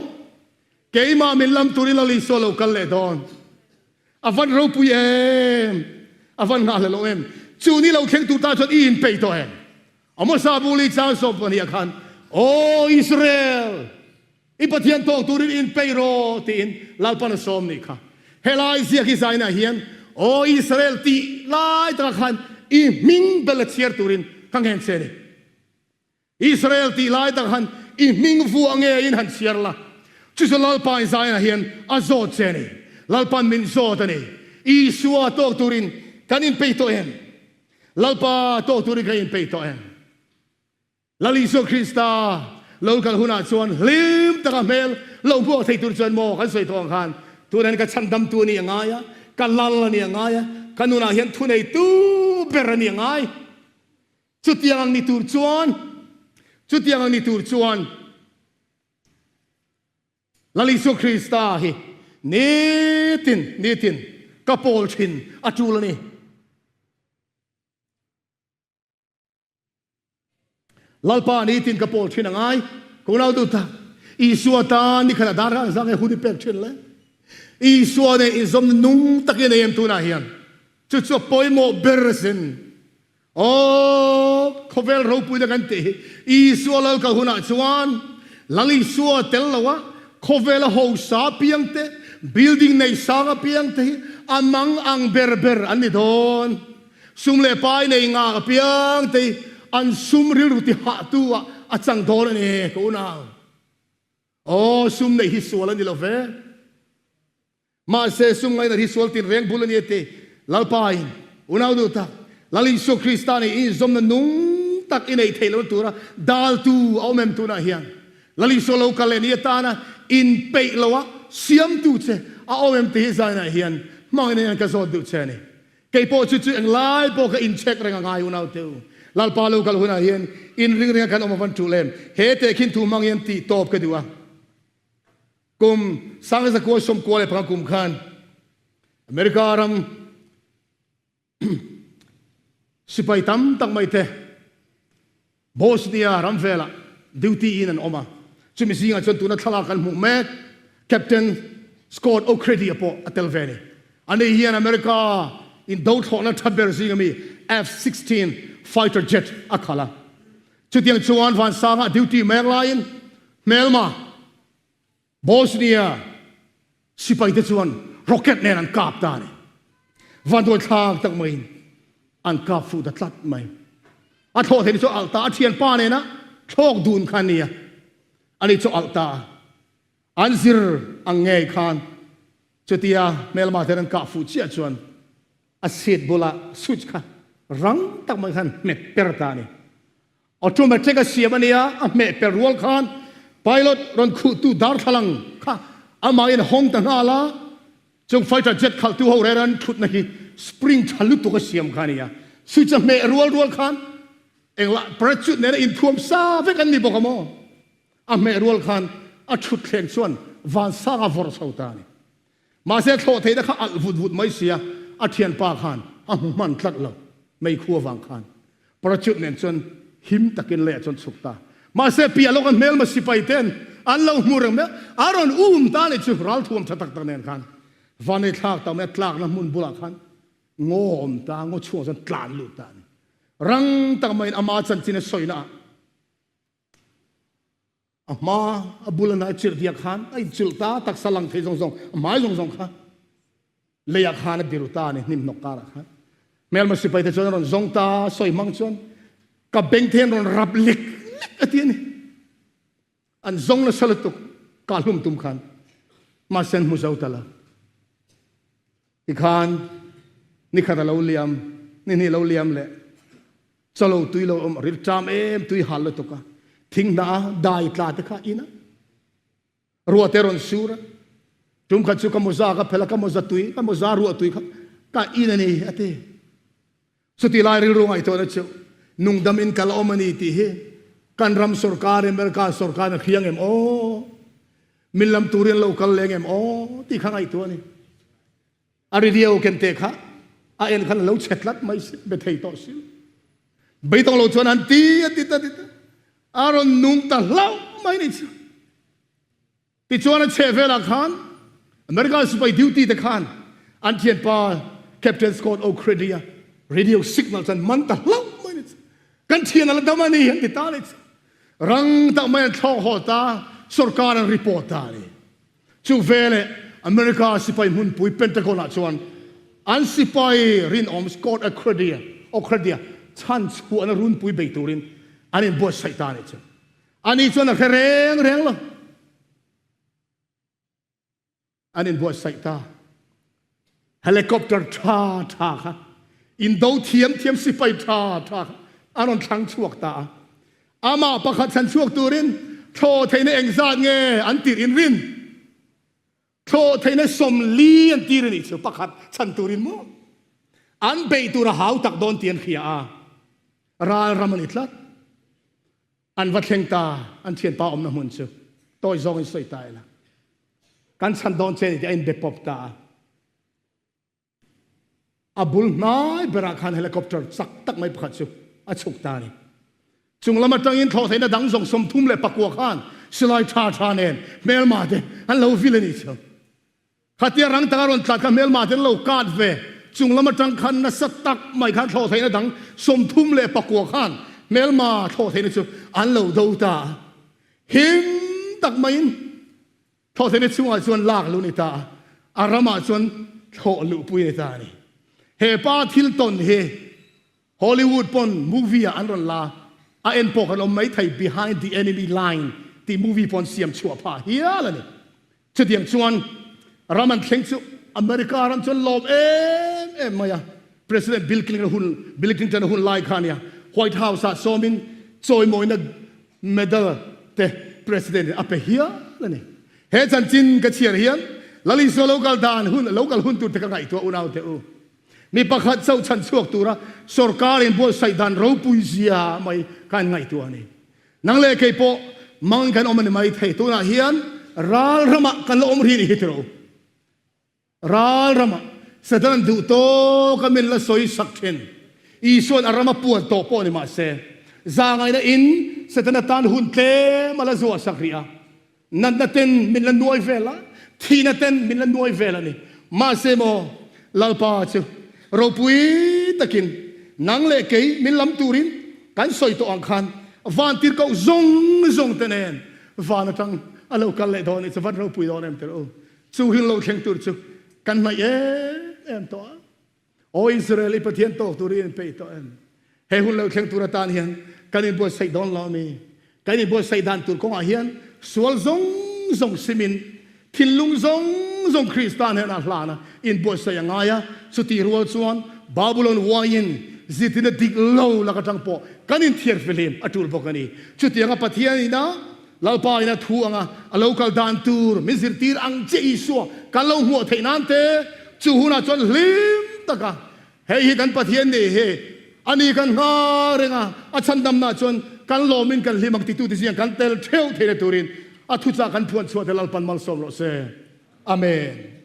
Keimah min lam turin Lal Isua lo kal leh dawn. A van ropui em! A van nghahhlelh awm em! Chu ni lo thleng tur ta chuan i inpeih tawh em? Amosa buli chang 12 ah khan, Aw Israel! I Pathian tawk turin inpeih rawh tiin Lalpan a sawm nih kha. Helai ziak hi zainah hian, Aw Israel tih lai takah khan i hming bel a chhiar turin ka nghen che a ni. Israel tih lai takah khan i hming vuah ngeiin han chhiar la. Chu chu Lalpa in zainah hian a zawt che a ni. Lalpan min zawt a ni. Isua tawk turin kan inpeih tawh em? Lalpa tawk turin kan inpeih tawh em? Lal Isua Krista lo kal hunah chuan hlim taka hmel lo hmuak thei tur chuan maw kan sawi tawh ang khan tunah hian ka chhandamtu a ni a ngai a, ka lal a ni a ngai a, ka nunah hian thuneitu ber a ni a ngai. Chutiang ang ni tur chuan, chutiang ang ni tur chuan Lal Isua Krista hi nitin, nitin ka pawl thin a tul a ni. Lalpa nitin ka pawl thin a ngai. Ka unau duh tak, Isua tan ni khat a dar kha zang e hun i pek thin le. Isua nen inzawmna nung takin ei em tunah hian. Chu chu a pawimawh ber asin. Aw, khawvel ropuina kan tih hi Isua lal kal hunah chuan Lal Isua tel lo a khawvela hosa piang te, building nei sang apiang te hi a mang ang ber ber an ni dawn. Sum leh pai nei ngak apiang te hi an sum rilru ti hahtu ah a chang dawn a ni ka unau. Aw sum neih hi sual a ni lo ve. Mahse sum ngainat hi sual tin reng bul a ni a ti. Lalpa in unau duh tak Lal Isua Krista nih i inzawmna nung tak i neih theih lohna tura daltu a awm em tunah hian Lal Isua lo kal leh ni atana inpeih loha siamtu che a awm em tih hi zainah hian hmangin hian ka zawt duh che a ni. Kei pawh chu chu englai pawh ka incheck reng a ngai unau te u. Lalpa lo kal hunah hian inring ringa kan awm avan tul em? He tehkhin thu hmang hian tih tawp ka duh a. Kum 1995 kum khan America ram sipai tam tak mai te Bosnia ram velah duty in an awm a, chumi zingah chuan tuna thlalak kan hmuh mek Captain Scott O'Cready-a pawh a tel ve a ni. Ani hian America in do thlawhna tha ber zinga mi F-16 fighter jet a khalh a. Chutiang chuan vansanga duty mek laiin hmelma Bosnia sipaite chuan rocket nen an kap ta a ni. Vanduai thlak tak maiin an kap fuh ta tlat mai. A thlawh theih ni chu alh ta a thianpa nena thlawk dun kha a ni a, ani chu alh ta a. An zir ang ngei khan chutia hmelma ten an kah fuh chiah chuan a seat bula switch kha rang tak mai khan hmet per ta a ni. Automatic a siam a nia, a hmeh per rual khan pilot rawn khuhtu darthlalang kha amahin a hawng ta nghal a, chung fighter jet khalhtu ho rera an thutna hi spring tha lutuk a siam kha a nia. Switch a hmeh rual rual khan englah parachute nena inthuam sa vek an ni bawk a maw? A hmeh rual khan a thutthleng chuan vansang a vawrh chho ta a ni. Mahse thlawh theihna kha alh vut vut mai sia, a thianpa khan a hmu hman tlat lo, meikhu avang khan. Parachute nen chuan him takin leiah chuan chhuk ta. Mahse piah lawka hmelma sipai ten an lo hmu reng mai a, a rawn um ta a nih chu, ralthuam tha tak tak nen khan. Vanei thlak tak mai a tlakna hmun bulah khan. Ngaw awm ta, ngaw chhungah chuan tlan lut ta a ni. Rang tak maiin ama chanchin a sawina ah a hma a bul a hnai chirh diak khan a inchilh ta, taksa lang thei zawng zawng, a hmai zawng zawng kha leiah khan a biru ta a ni, hnim hnawk karah khan. Hmelma sipai te chuan a rawn zawng ta, sawi hmang chuan ka beng te hian rawn rap lek lek a ti a ni. An zawng nasa lutuk kah hlum tum khan mahse an hmu zo ta lo. Tikhan nikhat a lo liam, ni hnih lo liam leh chawlo tui lo awm a ril ṭam em tui hal lutuk a, thing hnah a dai tla te kha in a, ruah te rawn sur a, tum khat chu ka mawza ka phelh a, ka mawza tui, ka mawza ruah tui kha ka in a ni a ti. Chuti lai rilru ngaihtuahna chu nungdam in kal a awm a ni tih hi kan ram sorkar America sorkar in a hria ngem aw? Min lam turin lo kal leh ngem aw? tih kha ngaihtuah a ni. A radio ken te kha a en khan a lo chhe tlat mai si, be thei tawh si. Beidawng lo chuan an ti a ti ta ti ta. A rawn nung ta hlauh mai ni chu. Tichuan a chheh velah khan America sipai duty te khan an thianpa Captain Scott O'Cready-a radio signal chuan man ta hlauh mai ni chu. Kan thian a la dam a ni an ti ta ni chu. Rang tak mai an thlawk haw ta, sorkar an report ta a ni. Chu veleh America sipai hmunpui Pentagon ah chuan an sipai rinawm Scott O'Cready-a O'Cready-a chhan chhuahna runpui bei turin an inbuatsaih ta a ni chu. Ani chuan a hre reng reng lo. An inbuatsaih ta. Helicopter tha tha kha, indo thiam thiam sipai tha tha kha an rawn thlang chhuak ta a. Amah pakhat chhan chhuak turin thlawh theihna engzat nge an tirh in rin? Thlawh theihna 40 an tir a nih chu pakhat chhan turin maw? An beih tur a hau tak dawn tih an hria a. Ral ram a ni tlat. An va thleng ta, an thianpa awmna hmun chu tawi zawngin sawi ta ila. Kan chhan dawn che ni tih a inbe pawp ta a. A bul hnai berah khan helicopter chak tak mai pakhat chu a chhuk ta a ni. Chung lam atangin thlawhtheihna dang zawng 39 khan silai tha tha nen hmelma te an lo vil a nih chu. Khatia rang taka rawn tlat kha hmelma te an lo kat ve. Chung lam atang khan nasa tak mai khan thlawhtheihna dang 39 khan hmelma thlawhtheihna chu an lo do ta a. Him tak maiin thlawhtheihna chungah chuan lak luh a ni ta a, a ramah chuan thlawh luhpui a ni ta a ni. He pa thil tawn hi Hollywood pawn movie ah an rawn la a, en pawh kan awm mai thei Behind the Enemy Line tih movie pawn siam chhuah phah hial a ni. Chutiang chuan ram an thleng chu America ram chuan lawm em em mai a, President Bill Clinton hun Bill Clinton a hun lai kha ania White House ah sawmin chawimawina medal te President in a pe hial a ni. He chanchin ka chhiar hian Lal Isua lo kal dan hun lo kal hun tur te ka ngaihtuah unau teh u. Mi pakhat chauh chhan chhuak tura sorkar in buatsaih dan ropui zia mai ka an ngaihtuah a ni. Nang leh kei pawh mang kan awm a ni mai thei. Tunah hian ral ramah kan la awm rih ni hi tiraw? Ral ramah Satan duh tawk a min la sawi sak thin. Isuan a rama puan tawh pawh ni mah se, zangaina in Setana tan hun tlem a la zuah sak rih a. Natna ten min la nuai vel a, thihna ten min la nuai vel a ni. Mahse maw, Lalpa chu ropui takin nang leh kei min lam turin kan sawi tawh ang khan vantirhkoh zawng zawng te nen van atang a lo kal leh dawn a ni chu van ropui dawn em tirh u. Chu hil lo thleng tur chu kan hnaih em em tawh a. Aw Israel, i Pathian tawk tur i inpeih tawh em? He hun lo thleng tur atan hian kan inbuatsaih dawn lo ami? Kan inbuatsaih dan tur kawngah hian sual zawng zawng simin, thinlung zawng zawng Krista hnenah hlan a inbuatsaih a ngai a. Chutih rual chuan Babulon uaiin zirtirna dik lo lak atang pawh kan inthiar fihlim a tul bawk a ni. Chutianga Pathian ina Lalpa ina thu anga a lo kal dan tur min zirtir ang che Isua kan lo hmuah theih nan te chu hunah chuan hlim taka hei hi kan Pathian nih hi a ni kan nghak reng a, a chhandamnah chuan kan lawmin kan hlim ang titute zingah kan tel theuh theihna turin a thuchah kan phuan chhuah te Lalpan malsawm rawh se. Amen.